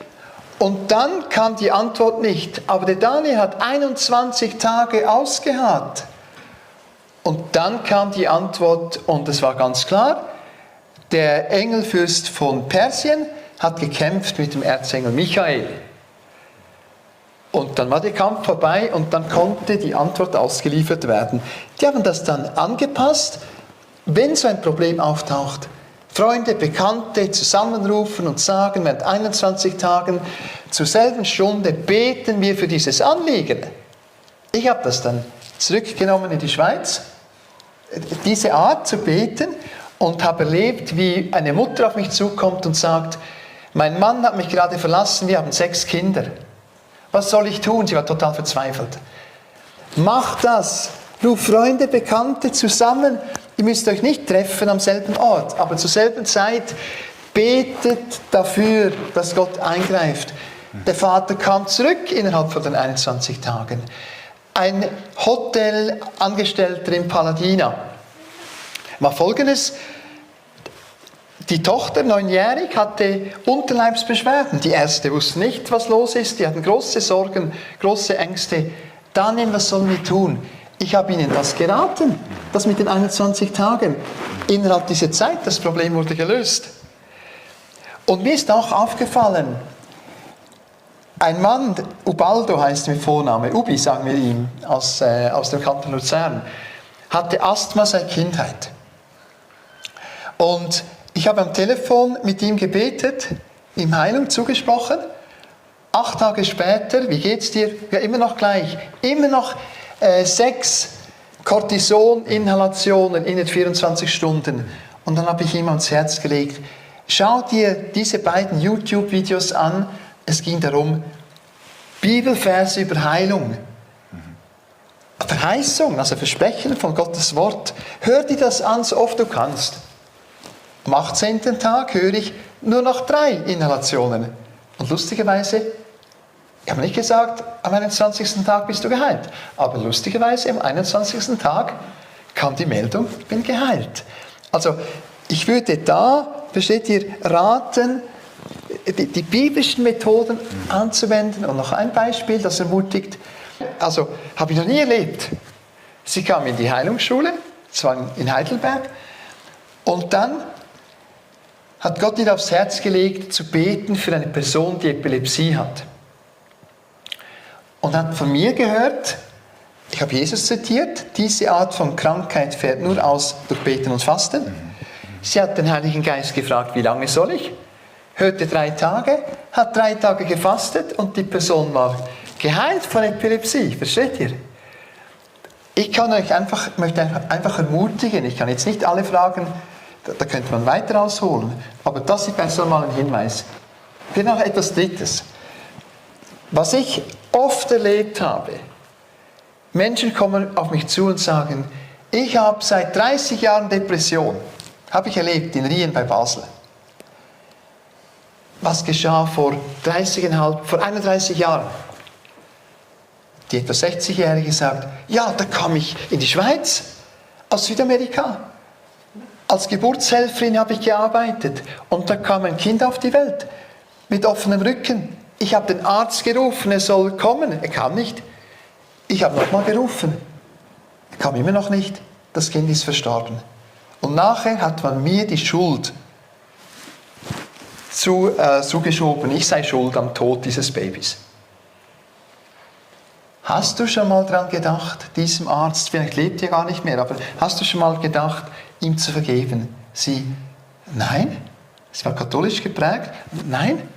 Und dann kam die Antwort nicht. Aber der Daniel hat 21 Tage ausgeharrt. Und dann kam die Antwort und es war ganz klar, der Engelfürst von Persien hat gekämpft mit dem Erzengel Michael. Und dann war der Kampf vorbei und dann konnte die Antwort ausgeliefert werden. Die haben das dann angepasst, wenn so ein Problem auftaucht. Freunde, Bekannte zusammenrufen und sagen, während 21 Tagen zur selben Stunde beten wir für dieses Anliegen. Ich habe das dann zurückgenommen in die Schweiz, diese Art zu beten, und habe erlebt, wie eine Mutter auf mich zukommt und sagt, mein Mann hat mich gerade verlassen, wir haben 6 Kinder. Was soll ich tun? Sie war total verzweifelt. Mach das, ruf Freunde, Bekannte zusammen. Ihr müsst euch nicht treffen am selben Ort, aber zur selben Zeit betet dafür, dass Gott eingreift. Der Vater kam zurück innerhalb von den 21 Tagen. Ein Hotelangestellter in Paladina war Folgendes: Die Tochter, 9-jährig, hatte Unterleibsbeschwerden. Die Ärzte wussten nicht, was los ist. Die hatten große Sorgen, große Ängste. Daniel, was sollen wir tun? Ich habe Ihnen das geraten, das mit den 21 Tagen. Innerhalb dieser Zeit, das Problem wurde gelöst. Und mir ist auch aufgefallen, ein Mann, Ubaldo heißt mit Vorname, Ubi sagen wir ihm, aus dem Kanton Luzern, hatte Asthma seit Kindheit. Und ich habe am Telefon mit ihm gebetet, ihm Heilung zugesprochen. 8 Tage später, wie geht's dir? Ja, immer noch gleich. Immer noch 6 Cortison-Inhalationen in den 24 Stunden. Und dann habe ich ihm ans Herz gelegt, schau dir diese beiden YouTube-Videos an. Es ging darum, Bibelverse über Heilung. Verheißung, also Versprechen von Gottes Wort. Hör dir das an, so oft du kannst. Am 18. Tag höre ich nur noch 3 Inhalationen. Und lustigerweise, ich habe nicht gesagt, am 21. Tag bist du geheilt. Aber lustigerweise, am 21. Tag kam die Meldung, ich bin geheilt. Also, ich würde da, versteht ihr, raten, die biblischen Methoden anzuwenden. Und noch ein Beispiel, das ermutigt. Also, habe ich noch nie erlebt. Sie kam in die Heilungsschule, das war in Heidelberg, und dann hat Gott ihr aufs Herz gelegt, zu beten für eine Person, die Epilepsie hat. Und hat von mir gehört, ich habe Jesus zitiert, diese Art von Krankheit fährt nur aus durch Beten und Fasten. Sie hat den Heiligen Geist gefragt, wie lange soll ich? Hörte 3 Tage, hat 3 Tage gefastet und die Person war geheilt von Epilepsie. Versteht ihr? Ich kann euch möchte einfach ermutigen, ich kann jetzt nicht alle Fragen, da könnte man weiter ausholen, aber das ist besser mal ein Hinweis. Dann noch etwas Drittes. Was ich oft erlebt habe, Menschen kommen auf mich zu und sagen, ich habe seit 30 Jahren Depression. Habe ich erlebt in Rien bei Basel. Was geschah vor 31 Jahren? Die etwa 60-Jährige sagt, ja, da kam ich in die Schweiz, aus Südamerika. Als Geburtshelferin habe ich gearbeitet und da kam ein Kind auf die Welt mit offenem Rücken. Ich habe den Arzt gerufen, er soll kommen. Er kam nicht. Ich habe nochmal gerufen. Er kam immer noch nicht. Das Kind ist verstorben. Und nachher hat man mir die Schuld zugeschoben. Ich sei schuld am Tod dieses Babys. Hast du schon mal daran gedacht, diesem Arzt, vielleicht lebt er gar nicht mehr, aber hast du schon mal gedacht, ihm zu vergeben? Sie, nein. Sie war katholisch geprägt. Nein.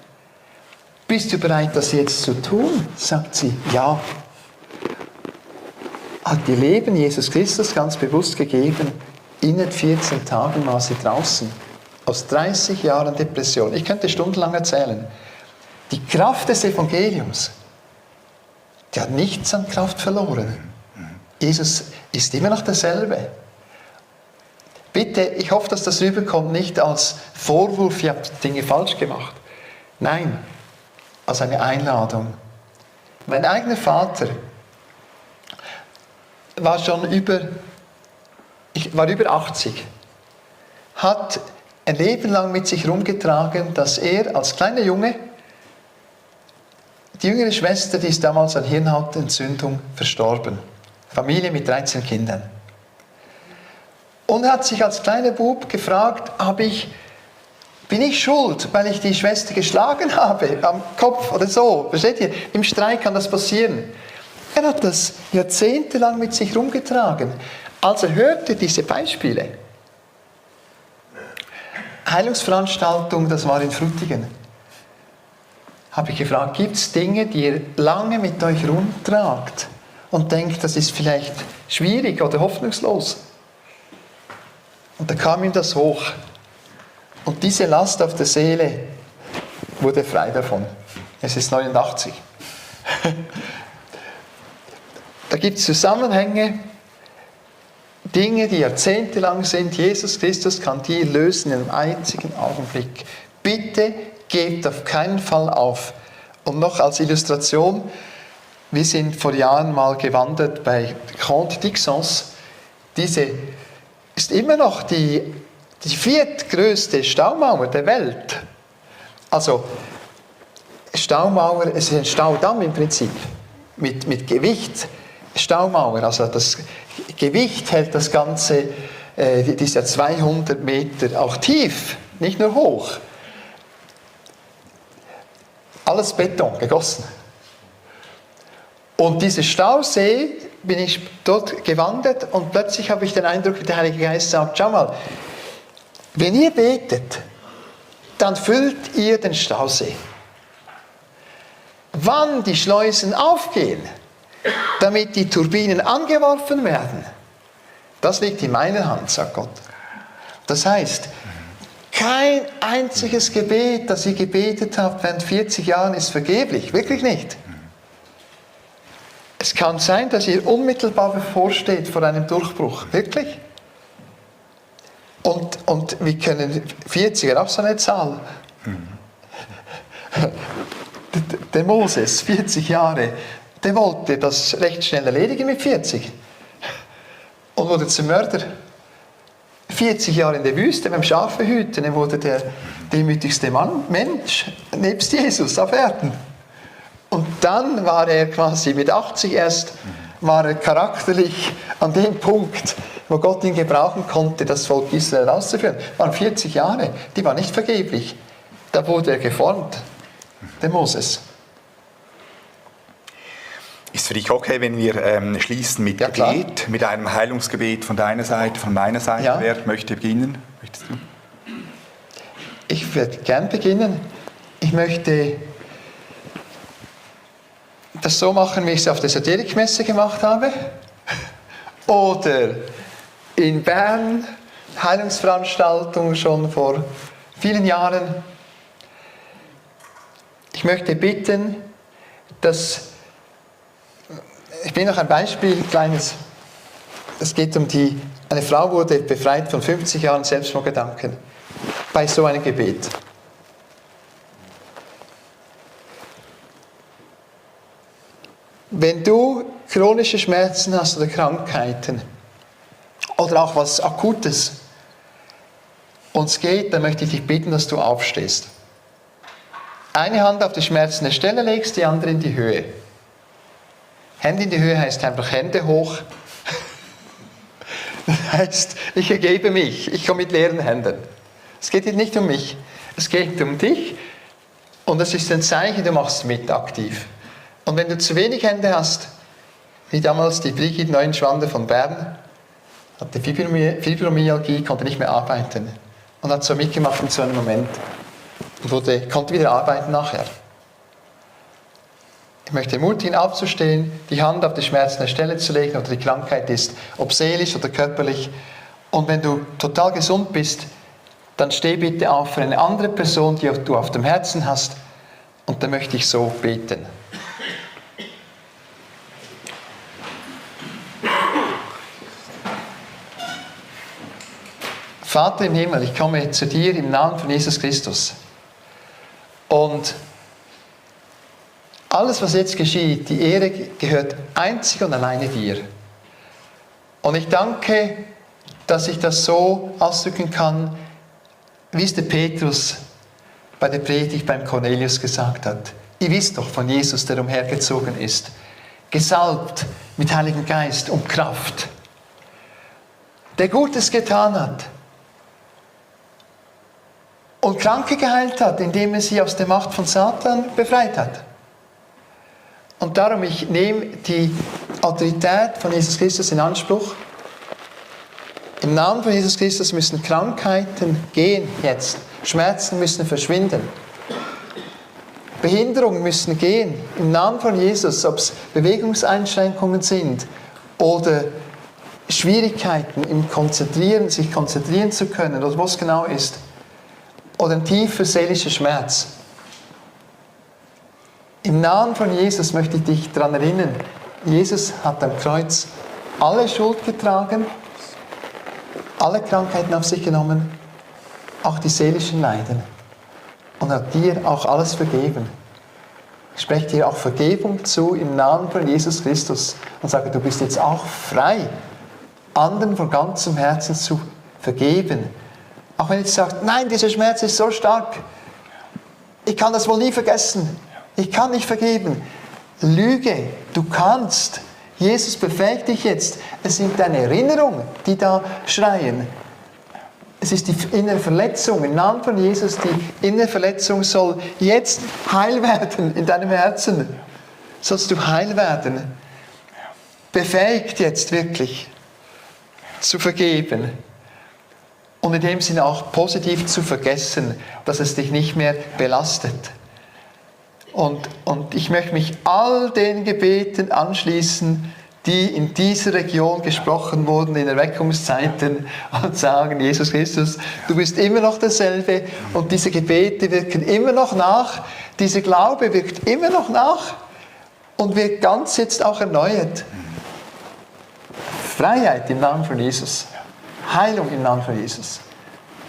Bist du bereit, das jetzt zu tun? Sagt sie, ja. Hat ihr Leben Jesus Christus ganz bewusst gegeben. In 14 Tagen war sie draußen. Aus 30 Jahren Depression. Ich könnte stundenlang erzählen. Die Kraft des Evangeliums, die hat nichts an Kraft verloren. Jesus ist immer noch derselbe. Bitte, ich hoffe, dass das rüberkommt, nicht als Vorwurf, ich habe Dinge falsch gemacht. Nein, als eine Einladung. Mein eigener Vater war über 80, hat ein Leben lang mit sich rumgetragen, dass er als kleiner Junge, die jüngere Schwester, die ist damals an Hirnhautentzündung verstorben. Familie mit 13 Kindern. Und hat sich als kleiner Bub gefragt, bin ich schuld, weil ich die Schwester geschlagen habe, am Kopf oder so? Versteht ihr? Im Streit kann das passieren. Er hat das jahrzehntelang mit sich rumgetragen. Als er hörte diese Beispiele, Heilungsveranstaltung, das war in Frutigen, habe ich gefragt, gibt es Dinge, die ihr lange mit euch rumtragt und denkt, das ist vielleicht schwierig oder hoffnungslos? Und da kam ihm das hoch. Und diese Last auf der Seele wurde frei davon. Es ist 89. Da gibt es Zusammenhänge, Dinge, die jahrzehntelang sind. Jesus Christus kann die lösen in einem einzigen Augenblick. Bitte gebt auf keinen Fall auf. Und noch als Illustration, wir sind vor Jahren mal gewandert bei Comte d'Ixence. Diese ist immer noch die 4. Staumauer der Welt. Also Staumauer, es ist ein Staudamm im Prinzip, mit Gewicht. Staumauer, also das Gewicht hält das Ganze, die ist ja 200 Meter auch tief, nicht nur hoch. Alles Beton, gegossen. Und dieser Stausee, bin ich dort gewandert und plötzlich habe ich den Eindruck, wie der Heilige Geist sagt, schau mal, wenn ihr betet, dann füllt ihr den Stausee. Wann die Schleusen aufgehen, damit die Turbinen angeworfen werden, das liegt in meiner Hand, sagt Gott. Das heißt, kein einziges Gebet, das ihr gebetet habt während 40 Jahren, ist vergeblich. Wirklich nicht. Es kann sein, dass ihr unmittelbar bevorsteht vor einem Durchbruch. Wirklich. Und wir können 40er, auch so eine Zahl. Der Moses, 40 Jahre, der wollte das recht schnell erledigen mit 40. Und wurde zum Mörder. 40 Jahre in der Wüste beim Schafe hüten, er wurde der demütigste Mensch nebst Jesus auf Erden. Und dann war er quasi mit 80 erst, war er charakterlich an dem Punkt, wo Gott ihn gebrauchen konnte, das Volk Israel rauszuführen. Das waren 40 Jahre, die waren nicht vergeblich. Da wurde er geformt, der Moses. Ist für dich okay, wenn wir schließen mit Ja, klar. Gebet, mit einem Heilungsgebet von deiner Seite, von meiner Seite? Ja. Wer möchte beginnen? Möchtest du? Ich werde gern beginnen. Ich möchte das so machen, wie ich es auf der Esoterikmesse gemacht habe. Oder in Bern, Heilungsveranstaltung schon vor vielen Jahren. Ich möchte bitten, dass... Ich bringe noch ein Beispiel, kleines. Es geht um eine Frau wurde befreit von 50 Jahren Selbstmordgedanken. Bei so einem Gebet. Wenn du chronische Schmerzen hast oder Krankheiten oder auch was Akutes und es geht, dann möchte ich dich bitten, dass du aufstehst. Eine Hand auf die schmerzende Stelle legst, die andere in die Höhe. Hände in die Höhe heißt einfach Hände hoch. Das heißt, ich ergebe mich, ich komme mit leeren Händen. Es geht nicht um mich, es geht um dich und es ist ein Zeichen, du machst mit aktiv. Und wenn du zu wenig Hände hast, wie damals die Brigitte Neuenschwander von Bern, hatte Fibromyalgie, konnte nicht mehr arbeiten und hat so mitgemacht in so einem Moment und konnte wieder arbeiten nachher. Ich möchte ermutigen, aufzustehen, die Hand auf die schmerzende Stelle zu legen oder die Krankheit ist, ob seelisch oder körperlich. Und wenn du total gesund bist, dann steh bitte auf für eine andere Person, die du auf dem Herzen hast. Und dann möchte ich so beten. Vater im Himmel, ich komme zu dir im Namen von Jesus Christus. Und alles, was jetzt geschieht, die Ehre gehört einzig und alleine dir. Und ich danke, dass ich das so ausdrücken kann, wie es der Petrus bei der Predigt beim Cornelius gesagt hat. Ihr wisst doch von Jesus, der umhergezogen ist, gesalbt mit Heiligem Geist und Kraft, der Gutes getan hat und Kranke geheilt hat, indem er sie aus der Macht von Satan befreit hat. Und darum, ich nehme die Autorität von Jesus Christus in Anspruch. Im Namen von Jesus Christus müssen Krankheiten gehen jetzt. Schmerzen müssen verschwinden. Behinderungen müssen gehen. Im Namen von Jesus, ob es Bewegungseinschränkungen sind oder Schwierigkeiten im Konzentrieren, sich konzentrieren zu können oder was genau ist. Oder ein tiefer seelischer Schmerz. Im Namen von Jesus möchte ich dich daran erinnern, Jesus hat am Kreuz alle Schuld getragen, alle Krankheiten auf sich genommen, auch die seelischen Leiden. Und hat dir auch alles vergeben. Ich spreche dir auch Vergebung zu im Namen von Jesus Christus und sage, du bist jetzt auch frei, anderen von ganzem Herzen zu vergeben. Auch wenn du sagst, nein, dieser Schmerz ist so stark, ich kann das wohl nie vergessen. Ich kann nicht vergeben. Lüge, du kannst. Jesus befähigt dich jetzt. Es sind deine Erinnerungen, die da schreien. Es ist die innere Verletzung. Im Namen von Jesus, die innere Verletzung soll jetzt heil werden in deinem Herzen. Sollst du heil werden. Befähigt jetzt wirklich zu vergeben. Und in dem Sinne auch positiv zu vergessen, dass es dich nicht mehr belastet. Und ich möchte mich all den Gebeten anschließen, die in dieser Region gesprochen wurden in Erweckungszeiten und sagen, Jesus Christus, du bist immer noch derselbe und diese Gebete wirken immer noch nach, dieser Glaube wirkt immer noch nach und wird ganz jetzt auch erneuert. Freiheit im Namen von Jesus, Heilung im Namen von Jesus,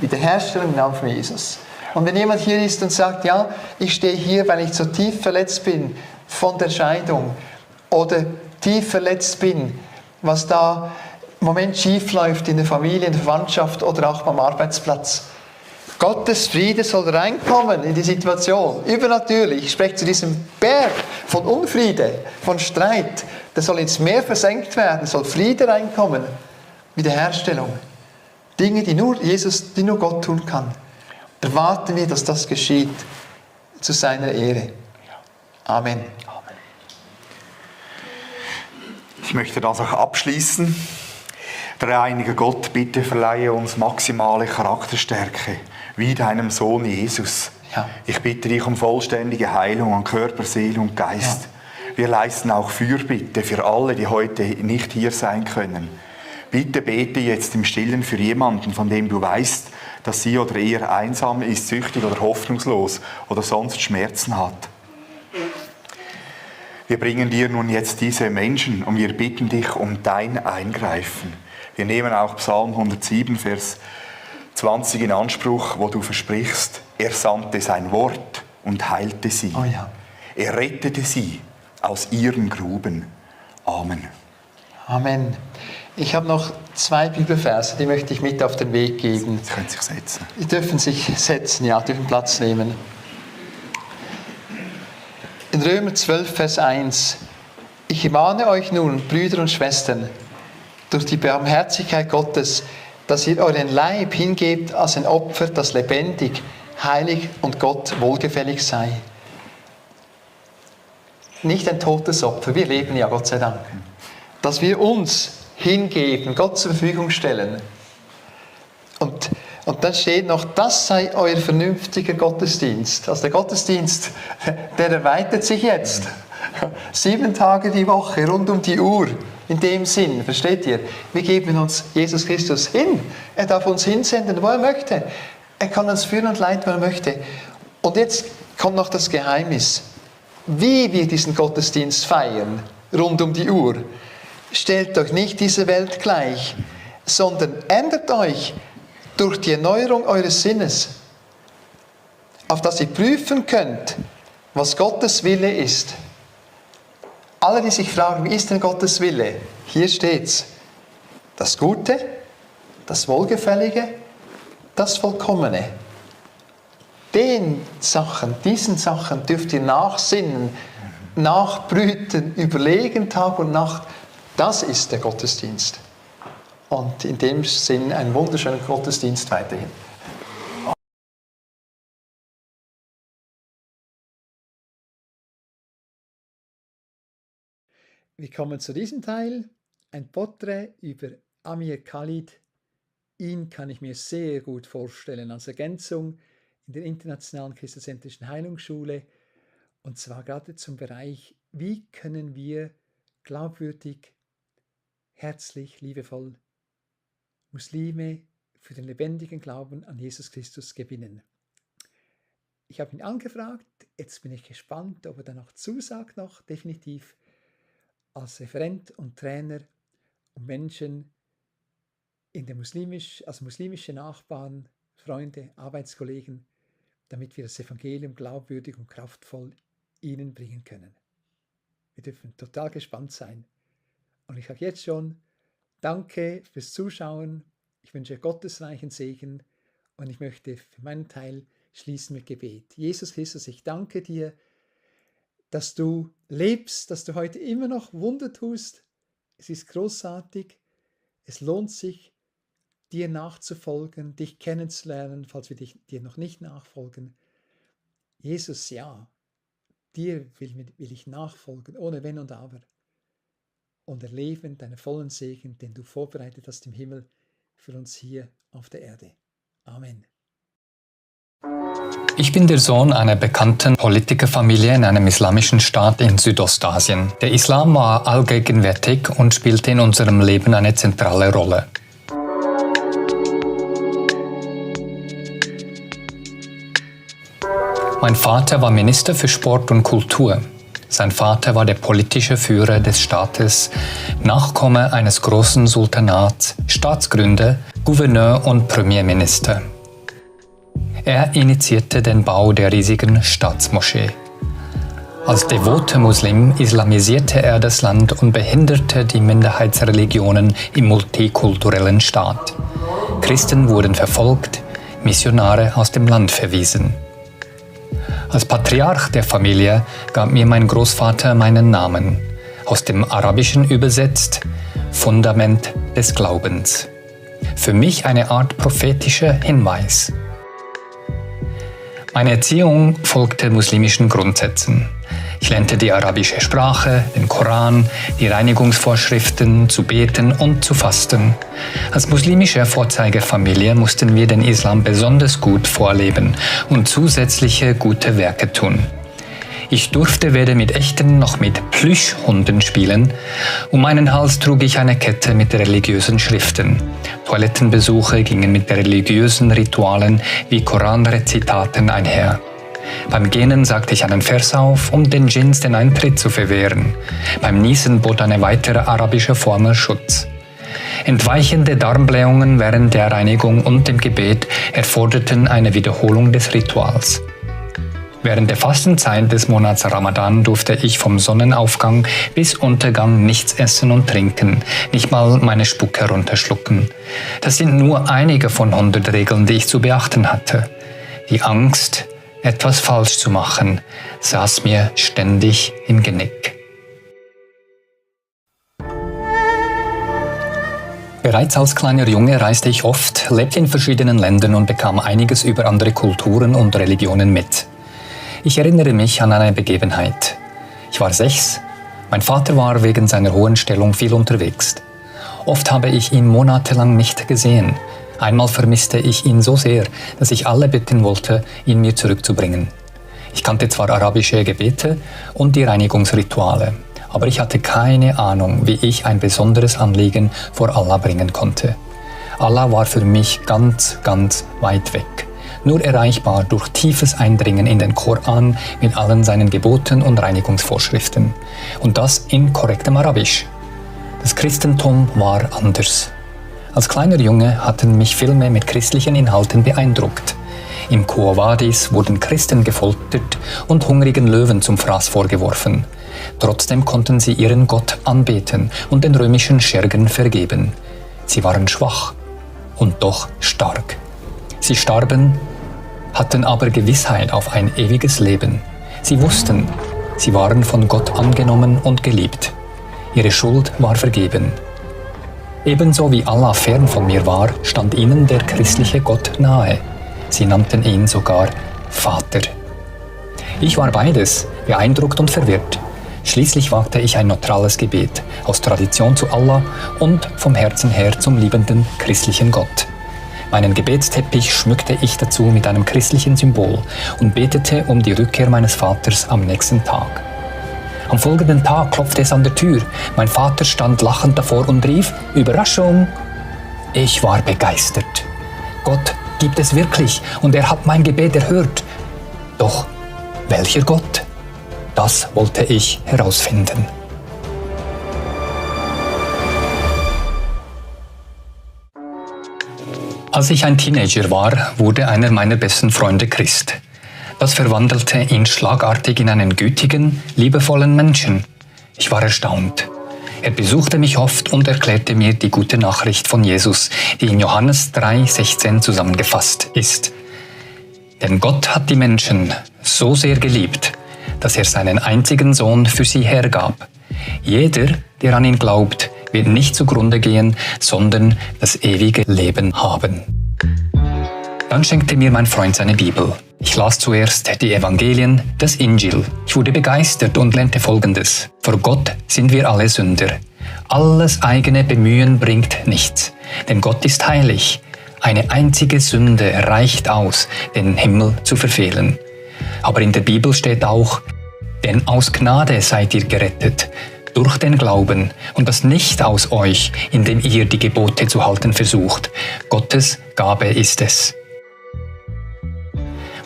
Wiederherstellung im Namen von Jesus. Und wenn jemand hier ist und sagt, ja, ich stehe hier, weil ich so tief verletzt bin von der Scheidung oder tief verletzt bin, was da im Moment schief läuft in der Familie, in der Verwandtschaft oder auch beim Arbeitsplatz. Gottes Friede soll reinkommen in die Situation, übernatürlich. Ich spreche zu diesem Berg von Unfriede, von Streit. Der soll ins Meer versenkt werden, soll Friede reinkommen, Wiederherstellung. Dinge, die nur Jesus, die nur Gott tun kann. Erwarten wir, dass das geschieht zu seiner Ehre. Amen. Ich möchte das auch abschließen. Dreieinige Gott, bitte verleihe uns maximale Charakterstärke, wie deinem Sohn Jesus. Ja. Ich bitte dich um vollständige Heilung an Körper, Seele und Geist. Ja. Wir leisten auch Fürbitte für alle, die heute nicht hier sein können. Bitte bete jetzt im Stillen für jemanden, von dem du weißt, dass sie oder er einsam ist, süchtig oder hoffnungslos oder sonst Schmerzen hat. Wir bringen dir nun jetzt diese Menschen und wir bitten dich um dein Eingreifen. Wir nehmen auch Psalm 107, Vers 20 in Anspruch, wo du versprichst, er sandte sein Wort und heilte sie. Oh ja. Er rettete sie aus ihren Gruben. Amen. Amen. Ich habe noch 2 Bibelverse, die möchte ich mit auf den Weg geben. Sie können sich setzen. Die dürfen sich setzen, ja, dürfen Platz nehmen. In Römer 12, Vers 1. Ich ermahne euch nun, Brüder und Schwestern, durch die Barmherzigkeit Gottes, dass ihr euren Leib hingebt als ein Opfer, das lebendig, heilig und Gott wohlgefällig sei. Nicht ein totes Opfer, wir leben ja, Gott sei Dank. Dass wir uns hingeben, Gott zur Verfügung stellen. Und dann steht noch, das sei euer vernünftiger Gottesdienst. Also der Gottesdienst, der erweitert sich jetzt. 7 Tage die Woche, rund um die Uhr. In dem Sinn, versteht ihr? Wir geben uns Jesus Christus hin. Er darf uns hinsenden, wo er möchte. Er kann uns führen und leiten, wo er möchte. Und jetzt kommt noch das Geheimnis. Wie wir diesen Gottesdienst feiern, rund um die Uhr, stellt euch nicht diese Welt gleich, sondern ändert euch durch die Erneuerung eures Sinnes, auf dass ihr prüfen könnt, was Gottes Wille ist. Alle, die sich fragen, wie ist denn Gottes Wille? Hier steht's. Das Gute, das Wohlgefällige, das Vollkommene. Diesen Sachen dürft ihr nachsinnen, nachbrüten, überlegen Tag und Nacht. Das ist der Gottesdienst. Und in dem Sinn einen wunderschönen Gottesdienst weiterhin. Wir kommen zu diesem Teil, ein Porträt über Amir Khalid. Ihn kann ich mir sehr gut vorstellen als Ergänzung in der Internationalen Christozentrischen Heilungsschule, und zwar gerade zum Bereich, wie können wir glaubwürdig, herzlich, liebevoll Muslime für den lebendigen Glauben an Jesus Christus gewinnen. Ich habe ihn angefragt, jetzt bin ich gespannt, ob er dann noch zusagt, definitiv als Referent und Trainer, um Menschen als muslimische Nachbarn, Freunde, Arbeitskollegen, damit wir das Evangelium glaubwürdig und kraftvoll ihnen bringen können. Wir dürfen total gespannt sein. Und ich sage jetzt schon, danke fürs Zuschauen. Ich wünsche gottesreichen Segen und ich möchte für meinen Teil schließen mit Gebet. Jesus Christus, ich danke dir, dass du lebst, dass du heute immer noch Wunder tust Es ist großartig. Es lohnt sich, dir nachzufolgen, dich kennenzulernen, falls wir dir noch nicht nachfolgen. Jesus, ja, dir will ich nachfolgen, ohne Wenn und Aber. Und erleben deinen vollen Segen, den du vorbereitet hast im Himmel für uns hier auf der Erde. Amen. Ich bin der Sohn einer bekannten Politikerfamilie in einem islamischen Staat in Südostasien. Der Islam war allgegenwärtig und spielte in unserem Leben eine zentrale Rolle. Mein Vater war Minister für Sport und Kultur. Sein Vater war der politische Führer des Staates, Nachkomme eines großen Sultanats, Staatsgründer, Gouverneur und Premierminister. Er initiierte den Bau der riesigen Staatsmoschee. Als devoter Muslim islamisierte er das Land und behinderte die Minderheitsreligionen im multikulturellen Staat. Christen wurden verfolgt, Missionare aus dem Land verwiesen. Als Patriarch der Familie gab mir mein Großvater meinen Namen, aus dem Arabischen übersetzt Fundament des Glaubens. Für mich eine Art prophetischer Hinweis. Meine Erziehung folgte muslimischen Grundsätzen. Ich lernte die arabische Sprache, den Koran, die Reinigungsvorschriften, zu beten und zu fasten. Als muslimische Vorzeigefamilie mussten wir den Islam besonders gut vorleben und zusätzliche gute Werke tun. Ich durfte weder mit echten noch mit Plüschhunden spielen. Um meinen Hals trug ich eine Kette mit religiösen Schriften. Toilettenbesuche gingen mit religiösen Ritualen wie Koranrezitaten einher. Beim Gähnen sagte ich einen Vers auf, um den Dschinns den Eintritt zu verwehren. Beim Niesen bot eine weitere arabische Formel Schutz. Entweichende Darmblähungen während der Reinigung und dem Gebet erforderten eine Wiederholung des Rituals. Während der Fastenzeit des Monats Ramadan durfte ich vom Sonnenaufgang bis Untergang nichts essen und trinken, nicht mal meine Spucke runterschlucken. Das sind nur einige von 100 Regeln, die ich zu beachten hatte. Die Angst, etwas falsch zu machen, saß mir ständig im Genick. Bereits als kleiner Junge reiste ich oft, lebte in verschiedenen Ländern und bekam einiges über andere Kulturen und Religionen mit. Ich erinnere mich an eine Begebenheit. Ich war 6. Mein Vater war wegen seiner hohen Stellung viel unterwegs. Oft habe ich ihn monatelang nicht gesehen. Einmal vermisste ich ihn so sehr, dass ich alle bitten wollte, ihn mir zurückzubringen. Ich kannte zwar arabische Gebete und die Reinigungsrituale, aber ich hatte keine Ahnung, wie ich ein besonderes Anliegen vor Allah bringen konnte. Allah war für mich ganz, ganz weit weg. Nur erreichbar durch tiefes Eindringen in den Koran mit allen seinen Geboten und Reinigungsvorschriften. Und das in korrektem Arabisch. Das Christentum war anders. Als kleiner Junge hatten mich Filme mit christlichen Inhalten beeindruckt. Im Quo Vadis wurden Christen gefoltert und hungrigen Löwen zum Fraß vorgeworfen. Trotzdem konnten sie ihren Gott anbeten und den römischen Schergen vergeben. Sie waren schwach und doch stark. Sie starben, hatten aber Gewissheit auf ein ewiges Leben. Sie wussten, sie waren von Gott angenommen und geliebt. Ihre Schuld war vergeben. Ebenso wie Allah fern von mir war, stand ihnen der christliche Gott nahe. Sie nannten ihn sogar Vater. Ich war beides, beeindruckt und verwirrt. Schließlich wagte ich ein neutrales Gebet, aus Tradition zu Allah und vom Herzen her zum liebenden christlichen Gott. Meinen Gebetsteppich schmückte ich dazu mit einem christlichen Symbol und betete um die Rückkehr meines Vaters am nächsten Tag. Am folgenden Tag klopfte es an der Tür. Mein Vater stand lachend davor und rief: Überraschung! Ich war begeistert. Gott gibt es wirklich und er hat mein Gebet erhört. Doch welcher Gott? Das wollte ich herausfinden. Als ich ein Teenager war, wurde einer meiner besten Freunde Christ. Das verwandelte ihn schlagartig in einen gütigen, liebevollen Menschen. Ich war erstaunt. Er besuchte mich oft und erklärte mir die gute Nachricht von Jesus, die in Johannes 3,16 zusammengefasst ist. Denn Gott hat die Menschen so sehr geliebt, dass er seinen einzigen Sohn für sie hergab. Jeder, der an ihn glaubt, wird nicht zugrunde gehen, sondern das ewige Leben haben. Dann schenkte mir mein Freund seine Bibel. Ich las zuerst die Evangelien, das Injil. Ich wurde begeistert und lernte Folgendes: Vor Gott sind wir alle Sünder. Alles eigene Bemühen bringt nichts, denn Gott ist heilig. Eine einzige Sünde reicht aus, den Himmel zu verfehlen. Aber in der Bibel steht auch: Denn aus Gnade seid ihr gerettet, durch den Glauben, und das nicht aus euch, indem ihr die Gebote zu halten versucht. Gottes Gabe ist es.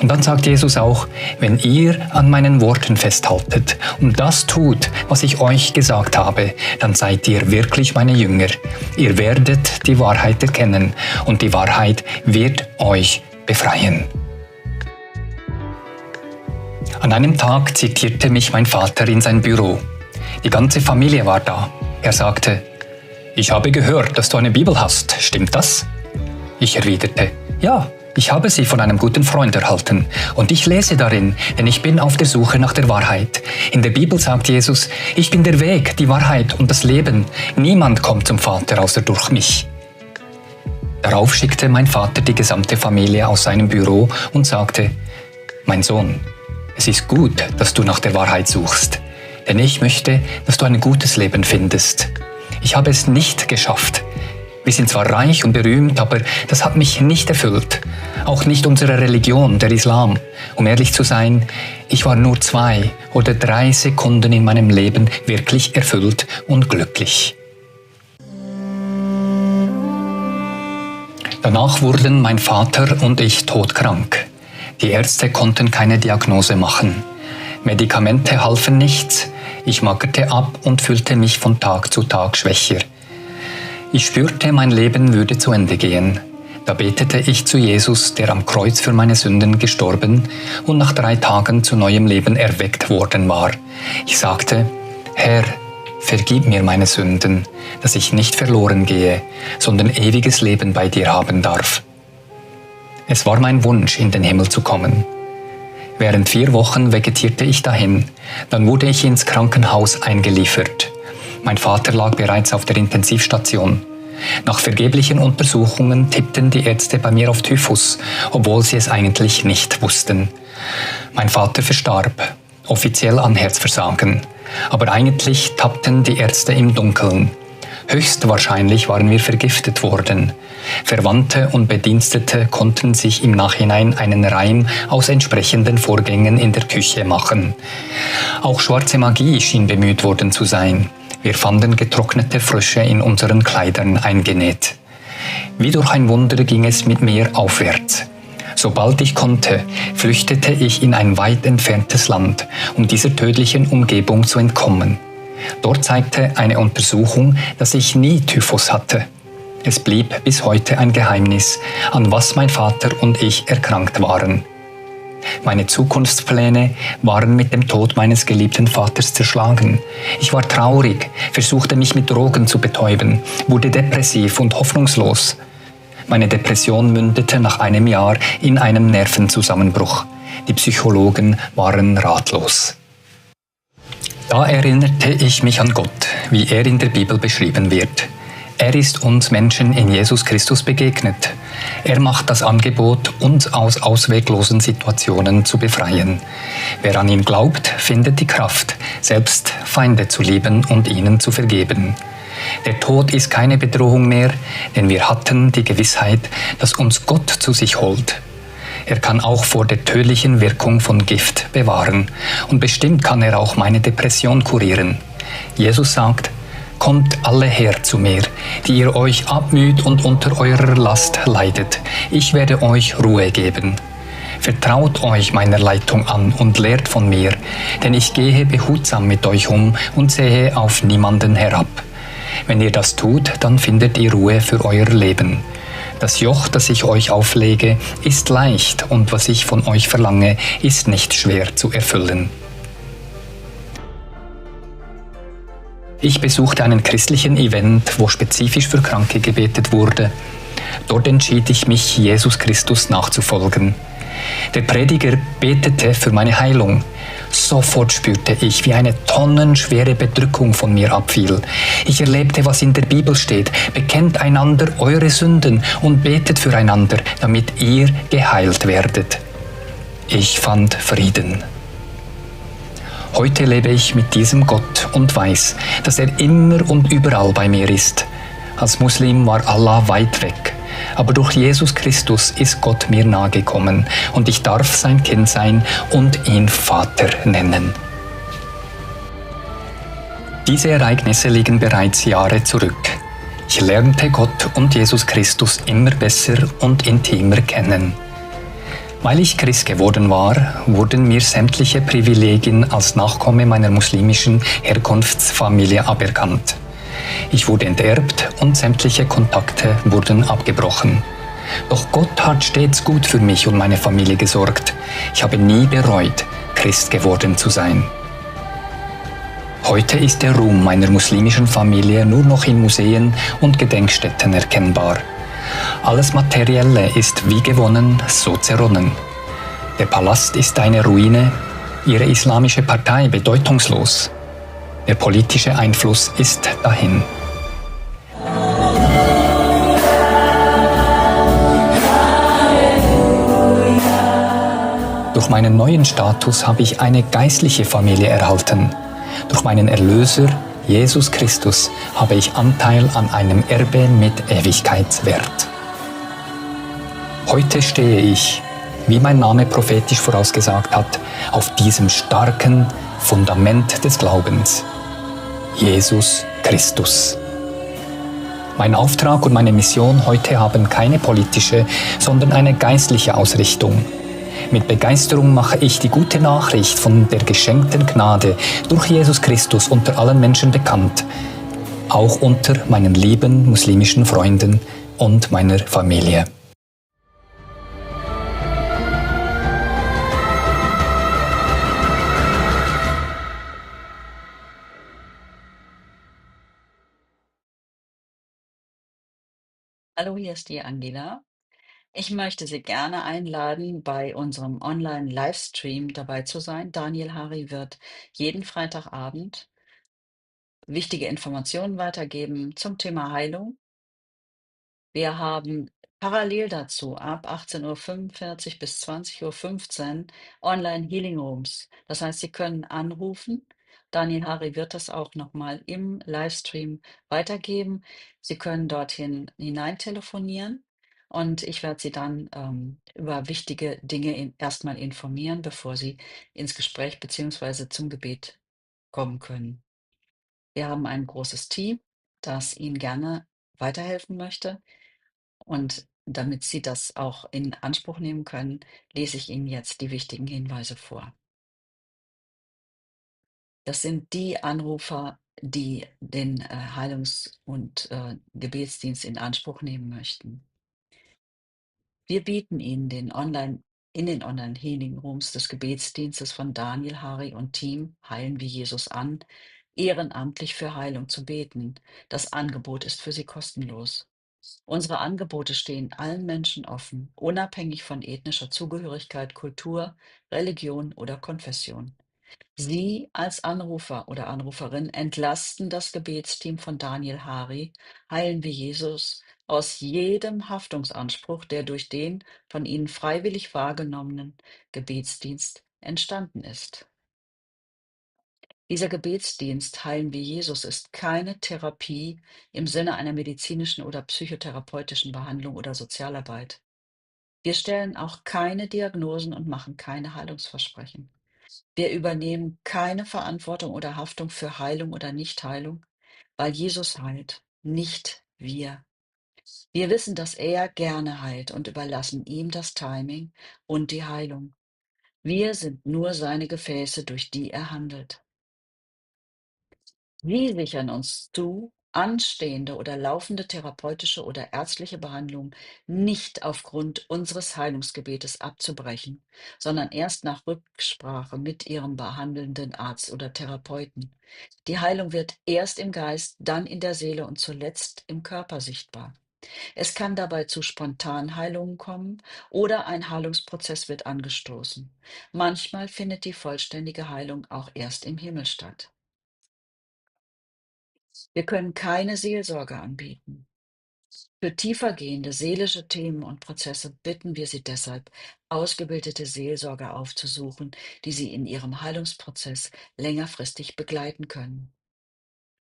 Und dann sagt Jesus auch: Wenn ihr an meinen Worten festhaltet und das tut, was ich euch gesagt habe, dann seid ihr wirklich meine Jünger. Ihr werdet die Wahrheit erkennen und die Wahrheit wird euch befreien. An einem Tag zitierte mich mein Vater in sein Büro. Die ganze Familie war da. Er sagte: Ich habe gehört, dass du eine Bibel hast. Stimmt das? Ich erwiderte: Ja. Ich habe sie von einem guten Freund erhalten und ich lese darin, denn ich bin auf der Suche nach der Wahrheit. In der Bibel sagt Jesus: Ich bin der Weg, die Wahrheit und das Leben. Niemand kommt zum Vater außer durch mich. Darauf schickte mein Vater die gesamte Familie aus seinem Büro und sagte: Mein Sohn, es ist gut, dass du nach der Wahrheit suchst, denn ich möchte, dass du ein gutes Leben findest. Ich habe es nicht geschafft. Wir sind zwar reich und berühmt, aber das hat mich nicht erfüllt. Auch nicht unsere Religion, der Islam. Um ehrlich zu sein, ich war nur 2 oder 3 Sekunden in meinem Leben wirklich erfüllt und glücklich. Danach wurden mein Vater und ich todkrank. Die Ärzte konnten keine Diagnose machen. Medikamente halfen nichts. Ich magerte ab und fühlte mich von Tag zu Tag schwächer. Ich spürte, mein Leben würde zu Ende gehen. Da betete ich zu Jesus, der am Kreuz für meine Sünden gestorben und nach 3 Tagen zu neuem Leben erweckt worden war. Ich sagte: Herr, vergib mir meine Sünden, dass ich nicht verloren gehe, sondern ewiges Leben bei dir haben darf. Es war mein Wunsch, in den Himmel zu kommen. Während 4 Wochen vegetierte ich dahin. Dann wurde ich ins Krankenhaus eingeliefert. Mein Vater lag bereits auf der Intensivstation. Nach vergeblichen Untersuchungen tippten die Ärzte bei mir auf Typhus, obwohl sie es eigentlich nicht wussten. Mein Vater verstarb, offiziell an Herzversagen. Aber eigentlich tappten die Ärzte im Dunkeln. Höchstwahrscheinlich waren wir vergiftet worden. Verwandte und Bedienstete konnten sich im Nachhinein einen Reim aus entsprechenden Vorgängen in der Küche machen. Auch schwarze Magie schien bemüht worden zu sein. Wir fanden getrocknete Frösche in unseren Kleidern eingenäht. Wie durch ein Wunder ging es mit mir aufwärts. Sobald ich konnte, flüchtete ich in ein weit entferntes Land, um dieser tödlichen Umgebung zu entkommen. Dort zeigte eine Untersuchung, dass ich nie Typhus hatte. Es blieb bis heute ein Geheimnis, an was mein Vater und ich erkrankt waren. Meine Zukunftspläne waren mit dem Tod meines geliebten Vaters zerschlagen. Ich war traurig, versuchte mich mit Drogen zu betäuben, wurde depressiv und hoffnungslos. Meine Depression mündete nach einem Jahr in einem Nervenzusammenbruch. Die Psychologen waren ratlos. Da erinnerte ich mich an Gott, wie er in der Bibel beschrieben wird. Er ist uns Menschen in Jesus Christus begegnet. Er macht das Angebot, uns aus ausweglosen Situationen zu befreien. Wer an ihn glaubt, findet die Kraft, selbst Feinde zu lieben und ihnen zu vergeben. Der Tod ist keine Bedrohung mehr, denn wir hatten die Gewissheit, dass uns Gott zu sich holt. Er kann auch vor der tödlichen Wirkung von Gift bewahren. Und bestimmt kann er auch meine Depression kurieren. Jesus sagt: Kommt alle her zu mir, die ihr euch abmüht und unter eurer Last leidet. Ich werde euch Ruhe geben. Vertraut euch meiner Leitung an und lehrt von mir, denn ich gehe behutsam mit euch um und sehe auf niemanden herab. Wenn ihr das tut, dann findet ihr Ruhe für euer Leben. Das Joch, das ich euch auflege, ist leicht und was ich von euch verlange, ist nicht schwer zu erfüllen. Ich besuchte einen christlichen Event, wo spezifisch für Kranke gebetet wurde. Dort entschied ich mich, Jesus Christus nachzufolgen. Der Prediger betete für meine Heilung. Sofort spürte ich, wie eine tonnenschwere Bedrückung von mir abfiel. Ich erlebte, was in der Bibel steht: Bekennt einander eure Sünden und betet füreinander, damit ihr geheilt werdet. Ich fand Frieden. Heute lebe ich mit diesem Gott und weiß, dass er immer und überall bei mir ist. Als Muslim war Allah weit weg, aber durch Jesus Christus ist Gott mir nahegekommen und ich darf sein Kind sein und ihn Vater nennen. Diese Ereignisse liegen bereits Jahre zurück. Ich lernte Gott und Jesus Christus immer besser und intimer kennen. Weil ich Christ geworden war, wurden mir sämtliche Privilegien als Nachkomme meiner muslimischen Herkunftsfamilie aberkannt. Ich wurde enterbt und sämtliche Kontakte wurden abgebrochen. Doch Gott hat stets gut für mich und meine Familie gesorgt. Ich habe nie bereut, Christ geworden zu sein. Heute ist der Ruhm meiner muslimischen Familie nur noch in Museen und Gedenkstätten erkennbar. Alles Materielle ist wie gewonnen, so zerronnen. Der Palast ist eine Ruine, ihre islamische Partei bedeutungslos. Der politische Einfluss ist dahin. Durch meinen neuen Status habe ich eine geistliche Familie erhalten. Durch meinen Erlöser, Jesus Christus, habe ich Anteil an einem Erbe mit Ewigkeitswert. Heute stehe ich, wie mein Name prophetisch vorausgesagt hat, auf diesem starken Fundament des Glaubens: Jesus Christus. Mein Auftrag und meine Mission heute haben keine politische, sondern eine geistliche Ausrichtung. Mit Begeisterung mache ich die gute Nachricht von der geschenkten Gnade durch Jesus Christus unter allen Menschen bekannt, auch unter meinen lieben muslimischen Freunden und meiner Familie. Hallo, hier ist die Angela. Ich möchte Sie gerne einladen, bei unserem Online-Livestream dabei zu sein. Daniel Hari wird jeden Freitagabend wichtige Informationen weitergeben zum Thema Heilung. Wir haben parallel dazu ab 18:45 Uhr bis 20:15 Uhr Online Healing Rooms. Das heißt, Sie können anrufen. Daniel Hari wird das auch nochmal im Livestream weitergeben. Sie können dorthin hinein telefonieren und ich werde Sie dann über wichtige Dinge erstmal informieren, bevor Sie ins Gespräch beziehungsweise zum Gebet kommen können. Wir haben ein großes Team, das Ihnen gerne weiterhelfen möchte. Und damit Sie das auch in Anspruch nehmen können, lese ich Ihnen jetzt die wichtigen Hinweise vor. Das sind die Anrufer, die den Heilungs- und Gebetsdienst in Anspruch nehmen möchten. Wir bieten Ihnen in den Online-Healing-Rooms des Gebetsdienstes von Daniel Hari und Team Heilen wie Jesus an, ehrenamtlich für Heilung zu beten. Das Angebot ist für Sie kostenlos. Unsere Angebote stehen allen Menschen offen, unabhängig von ethnischer Zugehörigkeit, Kultur, Religion oder Konfession. Sie als Anrufer oder Anruferin entlasten das Gebetsteam von Daniel Hari, heilen wie Jesus, aus jedem Haftungsanspruch, der durch den von Ihnen freiwillig wahrgenommenen Gebetsdienst entstanden ist. Dieser Gebetsdienst Heilen wie Jesus ist keine Therapie im Sinne einer medizinischen oder psychotherapeutischen Behandlung oder Sozialarbeit. Wir stellen auch keine Diagnosen und machen keine Heilungsversprechen. Wir übernehmen keine Verantwortung oder Haftung für Heilung oder Nichtheilung, weil Jesus heilt, nicht wir. Wir wissen, dass er gerne heilt und überlassen ihm das Timing und die Heilung. Wir sind nur seine Gefäße, durch die er handelt. Sie sichern uns zu, anstehende oder laufende therapeutische oder ärztliche Behandlungen nicht aufgrund unseres Heilungsgebetes abzubrechen, sondern erst nach Rücksprache mit Ihrem behandelnden Arzt oder Therapeuten. Die Heilung wird erst im Geist, dann in der Seele und zuletzt im Körper sichtbar. Es kann dabei zu Spontanheilungen kommen oder ein Heilungsprozess wird angestoßen. Manchmal findet die vollständige Heilung auch erst im Himmel statt. Wir können keine Seelsorge anbieten. Für tiefergehende seelische Themen und Prozesse bitten wir Sie deshalb, ausgebildete Seelsorger aufzusuchen, die Sie in Ihrem Heilungsprozess längerfristig begleiten können.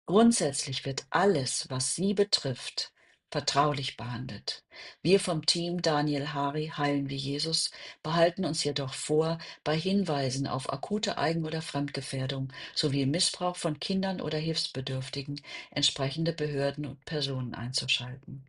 Grundsätzlich wird alles, was Sie betrifft, vertraulich behandelt. Wir vom Team Daniel Hari Heilen wie Jesus behalten uns jedoch vor, bei Hinweisen auf akute Eigen- oder Fremdgefährdung sowie Missbrauch von Kindern oder Hilfsbedürftigen entsprechende Behörden und Personen einzuschalten.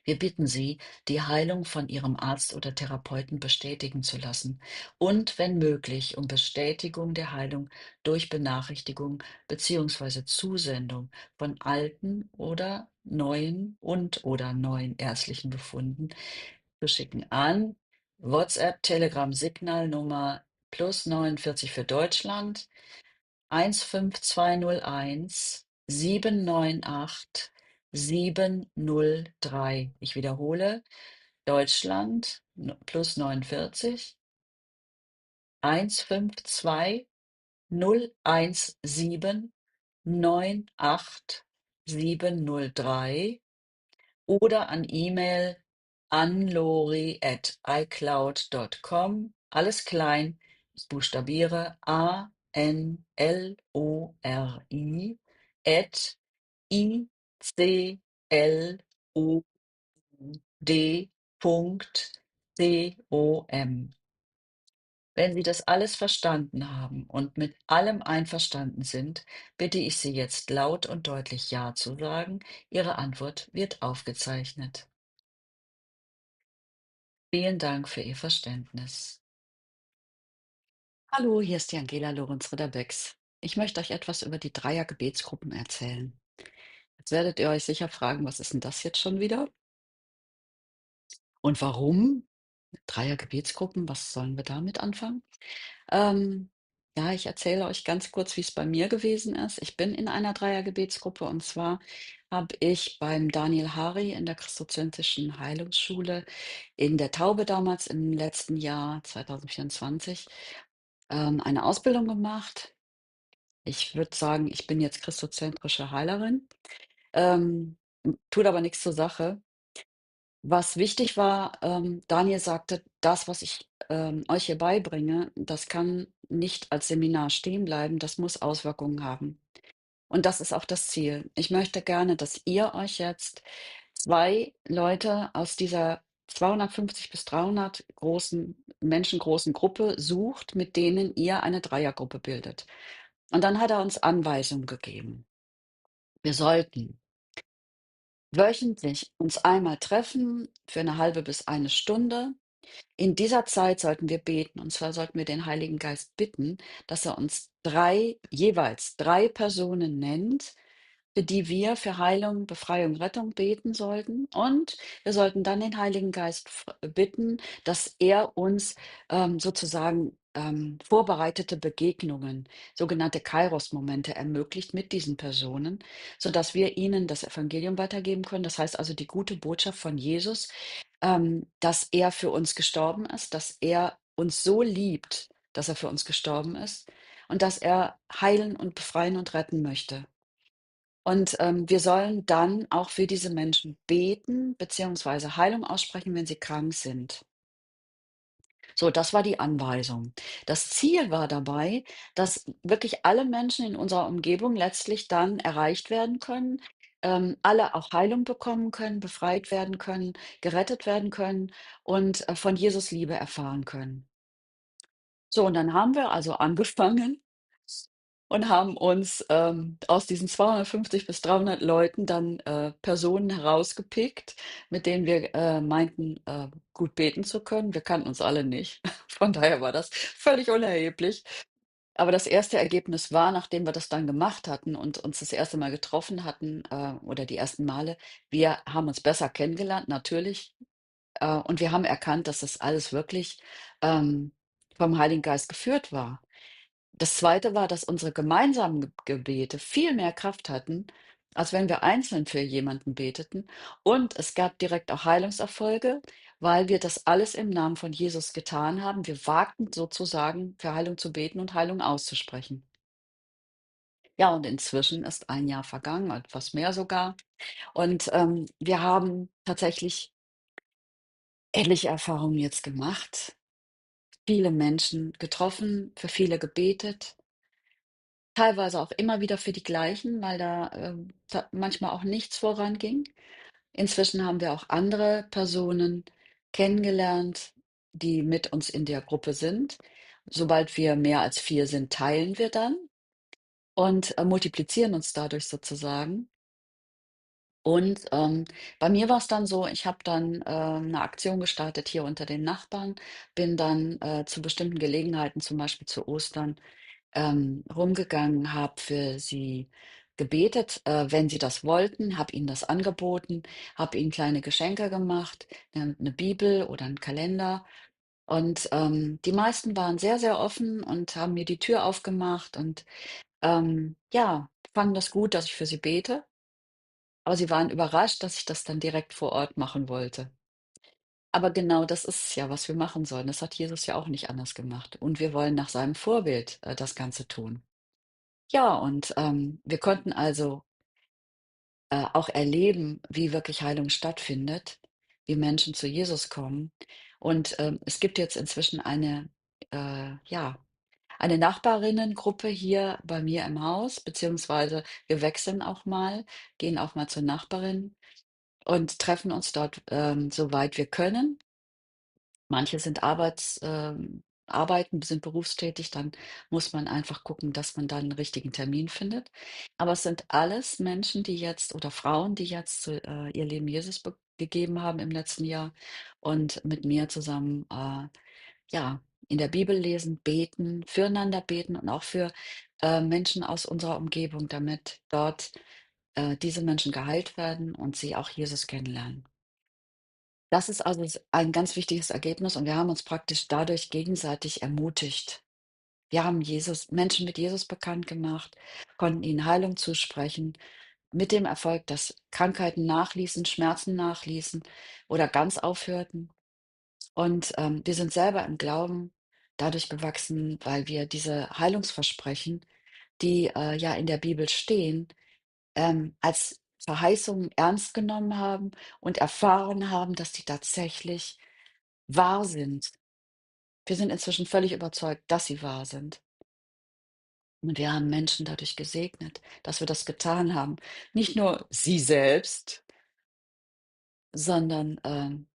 Wir bitten Sie, die Heilung von Ihrem Arzt oder Therapeuten bestätigen zu lassen und, wenn möglich, um Bestätigung der Heilung durch Benachrichtigung bzw. Zusendung von alten oder neuen ärztlichen Befunden zu schicken an WhatsApp, Telegram, Signalnummer +49 für Deutschland 15201 798 703. Ich wiederhole, Deutschland +49 152 017 98 703 oder an E-Mail anlori@icloud.com. Alles klein. Ich buchstabiere ANLORI @icloud.com. Wenn Sie das alles verstanden haben und mit allem einverstanden sind, bitte ich Sie jetzt laut und deutlich Ja zu sagen. Ihre Antwort wird aufgezeichnet. Vielen Dank für Ihr Verständnis. Hallo, hier ist die Angela Lorenz-Ridderbex. Ich möchte euch etwas über die Dreier-Gebetsgruppen erzählen. Jetzt werdet ihr euch sicher fragen, was ist denn das jetzt schon wieder? Und warum? Dreier-Gebetsgruppen, was sollen wir damit anfangen? Ähm, ja, ich erzähle euch ganz kurz, wie es bei mir gewesen ist. Ich bin in einer Dreier-Gebetsgruppe und zwar habe ich beim Daniel Hari in der Christozentrischen Heilungsschule in der Taube damals im letzten Jahr 2024 eine Ausbildung gemacht. Ich würde sagen, ich bin jetzt christozentrische Heilerin, ähm, tut aber nichts zur Sache. Was wichtig war, Daniel sagte: „Das, was ich, euch hier beibringe, das kann nicht als Seminar stehen bleiben, das muss Auswirkungen haben.“ Und das ist auch das Ziel. Ich möchte gerne, dass ihr euch jetzt 2 Leute aus dieser 250 bis 300 großen menschengroßen Gruppe sucht, mit denen ihr eine Dreiergruppe bildet. Und dann hat er uns Anweisungen gegeben. Wir sollten wöchentlich uns einmal treffen für eine halbe bis eine Stunde. In dieser Zeit sollten wir beten, und zwar sollten wir den Heiligen Geist bitten, dass er uns jeweils 3 Personen nennt, für die wir für Heilung, Befreiung, Rettung beten sollten. Und wir sollten dann den Heiligen Geist bitten, dass er uns sozusagen vorbereitete Begegnungen, sogenannte Kairos-Momente ermöglicht mit diesen Personen, sodass wir ihnen das Evangelium weitergeben können. Das heißt also die gute Botschaft von Jesus, dass er für uns gestorben ist, dass er uns so liebt, dass er für uns gestorben ist und dass er heilen und befreien und retten möchte. Und, wir sollen dann auch für diese Menschen beten beziehungsweise Heilung aussprechen, wenn sie krank sind. So, das war die Anweisung. Das Ziel war dabei, dass wirklich alle Menschen in unserer Umgebung letztlich dann erreicht werden können, alle auch Heilung bekommen können, befreit werden können, gerettet werden können und, von Jesus Liebe erfahren können. So, und dann haben wir also angefangen und haben uns, aus diesen 250 bis 300 Leuten dann, Personen herausgepickt, mit denen wir, meinten, gut beten zu können. Wir kannten uns alle nicht. Von daher war das völlig unerheblich. Aber das erste Ergebnis war, nachdem wir das dann gemacht hatten und uns das erste Mal getroffen hatten, oder die ersten Male, wir haben uns besser kennengelernt, natürlich, und wir haben erkannt, dass das alles wirklich, vom Heiligen Geist geführt war. Das Zweite war, dass unsere gemeinsamen Gebete viel mehr Kraft hatten als wenn wir einzeln für jemanden beteten. Und es gab direkt auch Heilungserfolge, weil wir das alles im Namen von Jesus getan haben. Wir wagten sozusagen, für Heilung zu beten und Heilung auszusprechen. Ja, und inzwischen ist ein Jahr vergangen, etwas mehr sogar. Und wir haben tatsächlich etliche Erfahrungen jetzt gemacht, viele Menschen getroffen, für viele gebetet, teilweise auch immer wieder für die gleichen, weil da manchmal auch nichts voranging. Inzwischen haben wir auch andere Personen kennengelernt, die mit uns in der Gruppe sind. Sobald wir mehr als 4 sind, teilen wir dann und multiplizieren uns dadurch sozusagen. Und bei mir war es dann so, ich habe dann 'ne Aktion gestartet hier unter den Nachbarn, bin dann zu bestimmten Gelegenheiten, zum Beispiel zu Ostern, rumgegangen, habe für sie gebetet, wenn sie das wollten, habe ihnen das angeboten, habe ihnen kleine Geschenke gemacht, 'ne Bibel oder 'n Kalender. Und die meisten waren sehr, sehr offen und haben mir die Tür aufgemacht und ja, fanden das gut, dass ich für sie bete. Aber sie waren überrascht, dass ich das dann direkt vor Ort machen wollte. Aber genau das ist es ja, was wir machen sollen. Das hat Jesus ja auch nicht anders gemacht. Und wir wollen nach seinem Vorbild das Ganze tun. Ja, und wir konnten also auch erleben, wie wirklich Heilung stattfindet, wie Menschen zu Jesus kommen. Und es gibt jetzt inzwischen ja, eine Nachbarinnengruppe hier bei mir im Haus, beziehungsweise wir wechseln auch mal, gehen auch mal zur Nachbarin und treffen uns dort, soweit wir können. Manche sind arbeiten, sind berufstätig, dann muss man einfach gucken, dass man da 'n richtigen Termin findet. Aber es sind alles Menschen, die jetzt oder Frauen, die jetzt ihr Leben Jesus gegeben haben im letzten Jahr und mit mir zusammen, ja, in der Bibel lesen, beten, füreinander beten und auch für Menschen aus unserer Umgebung, damit dort diese Menschen geheilt werden und sie auch Jesus kennenlernen. Das ist also ein ganz wichtiges Ergebnis und wir haben uns praktisch dadurch gegenseitig ermutigt. Wir haben Menschen mit Jesus bekannt gemacht, konnten ihnen Heilung zusprechen, mit dem Erfolg, dass Krankheiten nachließen, Schmerzen nachließen oder ganz aufhörten. Und wir sind selber im Glauben dadurch gewachsen, weil wir diese Heilungsversprechen, die ja in der Bibel stehen, als Verheißungen ernst genommen haben und erfahren haben, dass die tatsächlich wahr sind. Wir sind inzwischen völlig überzeugt, dass sie wahr sind. Und wir haben Menschen dadurch gesegnet, dass wir das getan haben. Nicht nur sie selbst, sondern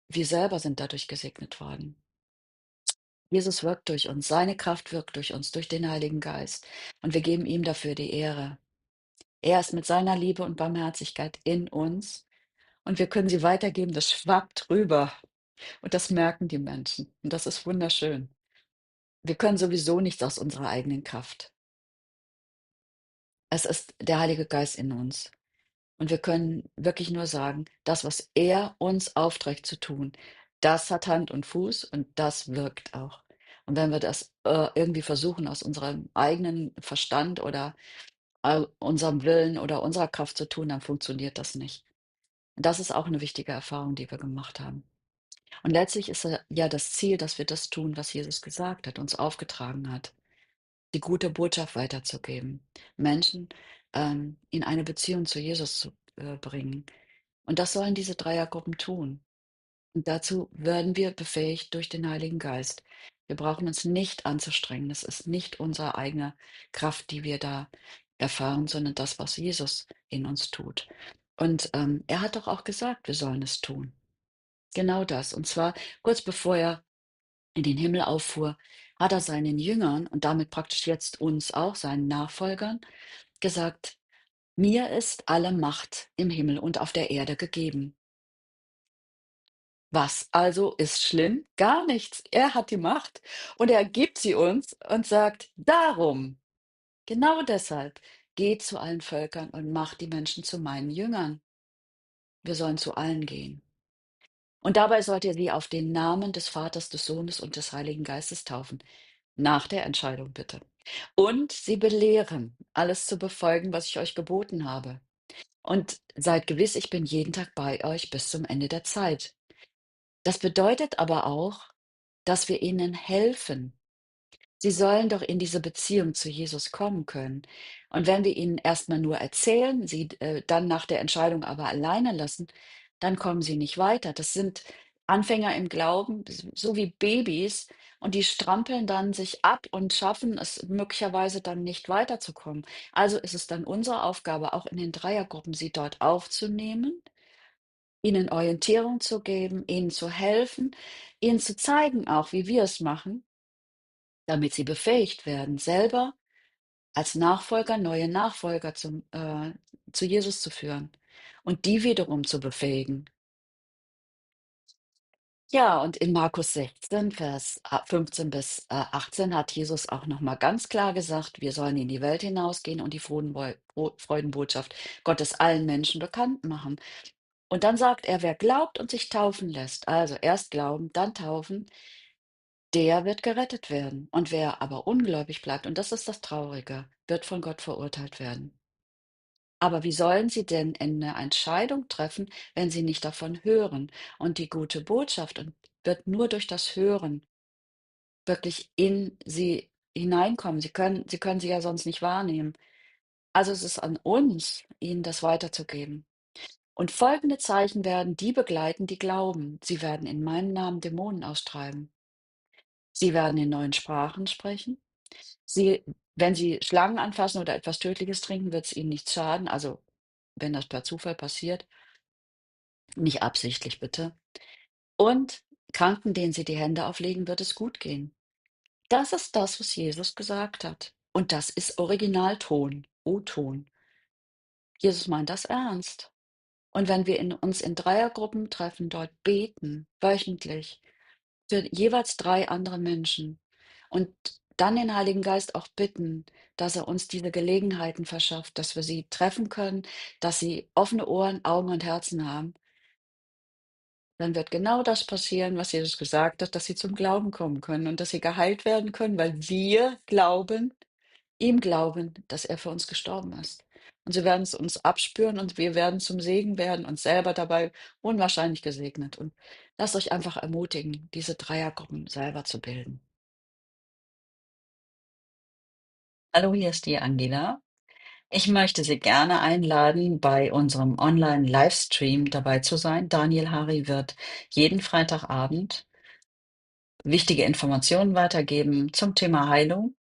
wir selber sind dadurch gesegnet worden. Jesus wirkt durch uns, seine Kraft wirkt durch uns, durch den Heiligen Geist. Und wir geben ihm dafür die Ehre. Er ist mit seiner Liebe und Barmherzigkeit in uns und wir können sie weitergeben. Das schwappt rüber und das merken die Menschen. Und das ist wunderschön. Wir können sowieso nichts aus unserer eigenen Kraft. Es ist der Heilige Geist in uns. Und wir können wirklich nur sagen, das, was er uns aufträgt zu tun, das hat Hand und Fuß und das wirkt auch. Und wenn wir das irgendwie versuchen, aus unserem eigenen Verstand oder unserem Willen oder unserer Kraft zu tun, dann funktioniert das nicht. Und das ist auch eine wichtige Erfahrung, die wir gemacht haben. Und letztlich ist ja das Ziel, dass wir das tun, was Jesus gesagt hat, uns aufgetragen hat, die gute Botschaft weiterzugeben, Menschen in eine Beziehung zu Jesus zu bringen. Und das sollen diese Dreiergruppen tun. Und dazu werden wir befähigt durch den Heiligen Geist. Wir brauchen uns nicht anzustrengen. Es ist nicht unsere eigene Kraft, die wir da erfahren, sondern das, was Jesus in uns tut. Und er hat doch auch gesagt, wir sollen es tun. Genau das. Und zwar kurz bevor er in den Himmel auffuhr, hat er seinen Jüngern und damit praktisch jetzt uns auch, seinen Nachfolgern, gesagt, mir ist alle Macht im Himmel und auf der Erde gegeben. Was also ist schlimm? Gar nichts. Er hat die Macht und er gibt sie uns und sagt, darum, genau deshalb, geht zu allen Völkern und macht die Menschen zu meinen Jüngern. Wir sollen zu allen gehen. Und dabei sollt ihr sie auf den Namen des Vaters, des Sohnes und des Heiligen Geistes taufen. Nach der Entscheidung bitte. Und sie belehren, alles zu befolgen, was ich euch geboten habe. Und seid gewiss, ich bin jeden Tag bei euch bis zum Ende der Zeit. Das bedeutet aber auch, dass wir ihnen helfen. Sie sollen doch in diese Beziehung zu Jesus kommen können. Und wenn wir ihnen erstmal nur erzählen, sie dann nach der Entscheidung aber alleine lassen, dann kommen sie nicht weiter. Das sind Anfänger im Glauben, so wie Babys, und die strampeln dann sich ab und schaffen es möglicherweise dann nicht weiterzukommen. Also ist es dann unsere Aufgabe, auch in den Dreiergruppen sie dort aufzunehmen, ihnen Orientierung zu geben, ihnen zu helfen, ihnen zu zeigen auch, wie wir es machen, damit sie befähigt werden, selber als Nachfolger neue Nachfolger zu Jesus zu führen und die wiederum zu befähigen. Ja, und in Markus 16, Vers 15 bis 18 hat Jesus auch noch mal ganz klar gesagt, wir sollen in die Welt hinausgehen und die Freudenbotschaft Gottes allen Menschen bekannt machen. Und dann sagt er, wer glaubt und sich taufen lässt, also erst glauben, dann taufen, der wird gerettet werden. Und wer aber ungläubig bleibt, und das ist das Traurige, wird von Gott verurteilt werden. Aber wie sollen sie denn eine Entscheidung treffen, wenn sie nicht davon hören? Und die gute Botschaft wird nur durch das Hören wirklich in sie hineinkommen. Sie können sie ja sonst nicht wahrnehmen. Also es ist an uns, ihnen das weiterzugeben. Und folgende Zeichen werden die begleiten, die glauben. Sie werden in meinem Namen Dämonen austreiben. Sie werden in neuen Sprachen sprechen. Wenn sie Schlangen anfassen oder etwas Tödliches trinken, wird es ihnen nichts schaden. Also wenn das per Zufall passiert, nicht absichtlich bitte. Und Kranken, denen sie die Hände auflegen, wird es gut gehen. Das ist das, was Jesus gesagt hat. Und das ist Originalton, O-Ton. Jesus meint das ernst. Und wenn wir uns in Dreiergruppen treffen, dort beten, wöchentlich, für jeweils 3 andere Menschen und dann den Heiligen Geist auch bitten, dass er uns diese Gelegenheiten verschafft, dass wir sie treffen können, dass sie offene Ohren, Augen und Herzen haben, dann wird genau das passieren, was Jesus gesagt hat, dass sie zum Glauben kommen können und dass sie geheilt werden können, weil wir glauben, ihm glauben, dass er für uns gestorben ist. Und sie werden es uns abspüren und wir werden zum Segen werden und selber dabei unwahrscheinlich gesegnet. Und lasst euch einfach ermutigen, diese Dreiergruppen selber zu bilden. Hallo, hier ist die Angela. Ich möchte Sie gerne einladen, bei unserem Online-Livestream dabei zu sein. Daniel Hari wird jeden Freitagabend wichtige Informationen weitergeben zum Thema Heilung.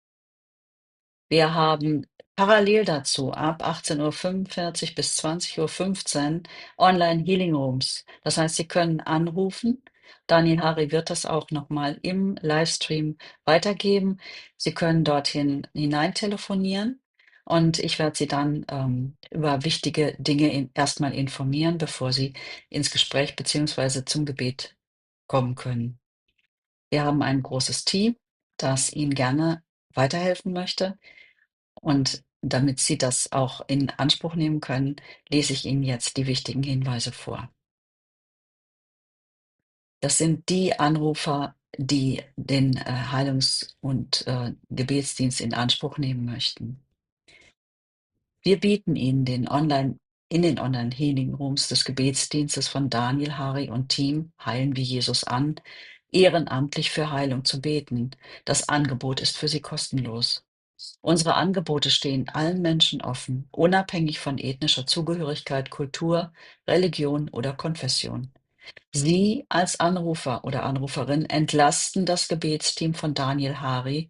Wir haben parallel dazu ab 18:45 bis 20:15 Online Healing Rooms. Das heißt, Sie können anrufen. Daniel Hari wird das auch nochmal im Livestream weitergeben. Sie können dorthin hinein telefonieren und ich werde Sie dann über wichtige Dinge erstmal informieren, bevor Sie ins Gespräch beziehungsweise zum Gebet kommen können. Wir haben ein großes Team, das Ihnen gerne weiterhelfen möchte. Und damit Sie das auch in Anspruch nehmen können, lese ich Ihnen jetzt die wichtigen Hinweise vor. Das sind die Anrufer, die den Heilungs- und Gebetsdienst in Anspruch nehmen möchten. Wir bieten Ihnen in den Online-Healing-Rooms des Gebetsdienstes von Daniel Hari und Team Heilen wie Jesus an, ehrenamtlich für Heilung zu beten. Das Angebot ist für Sie kostenlos. Unsere Angebote stehen allen Menschen offen, unabhängig von ethnischer Zugehörigkeit, Kultur, Religion oder Konfession. Sie als Anrufer oder Anruferin entlasten das Gebetsteam von Daniel Hari,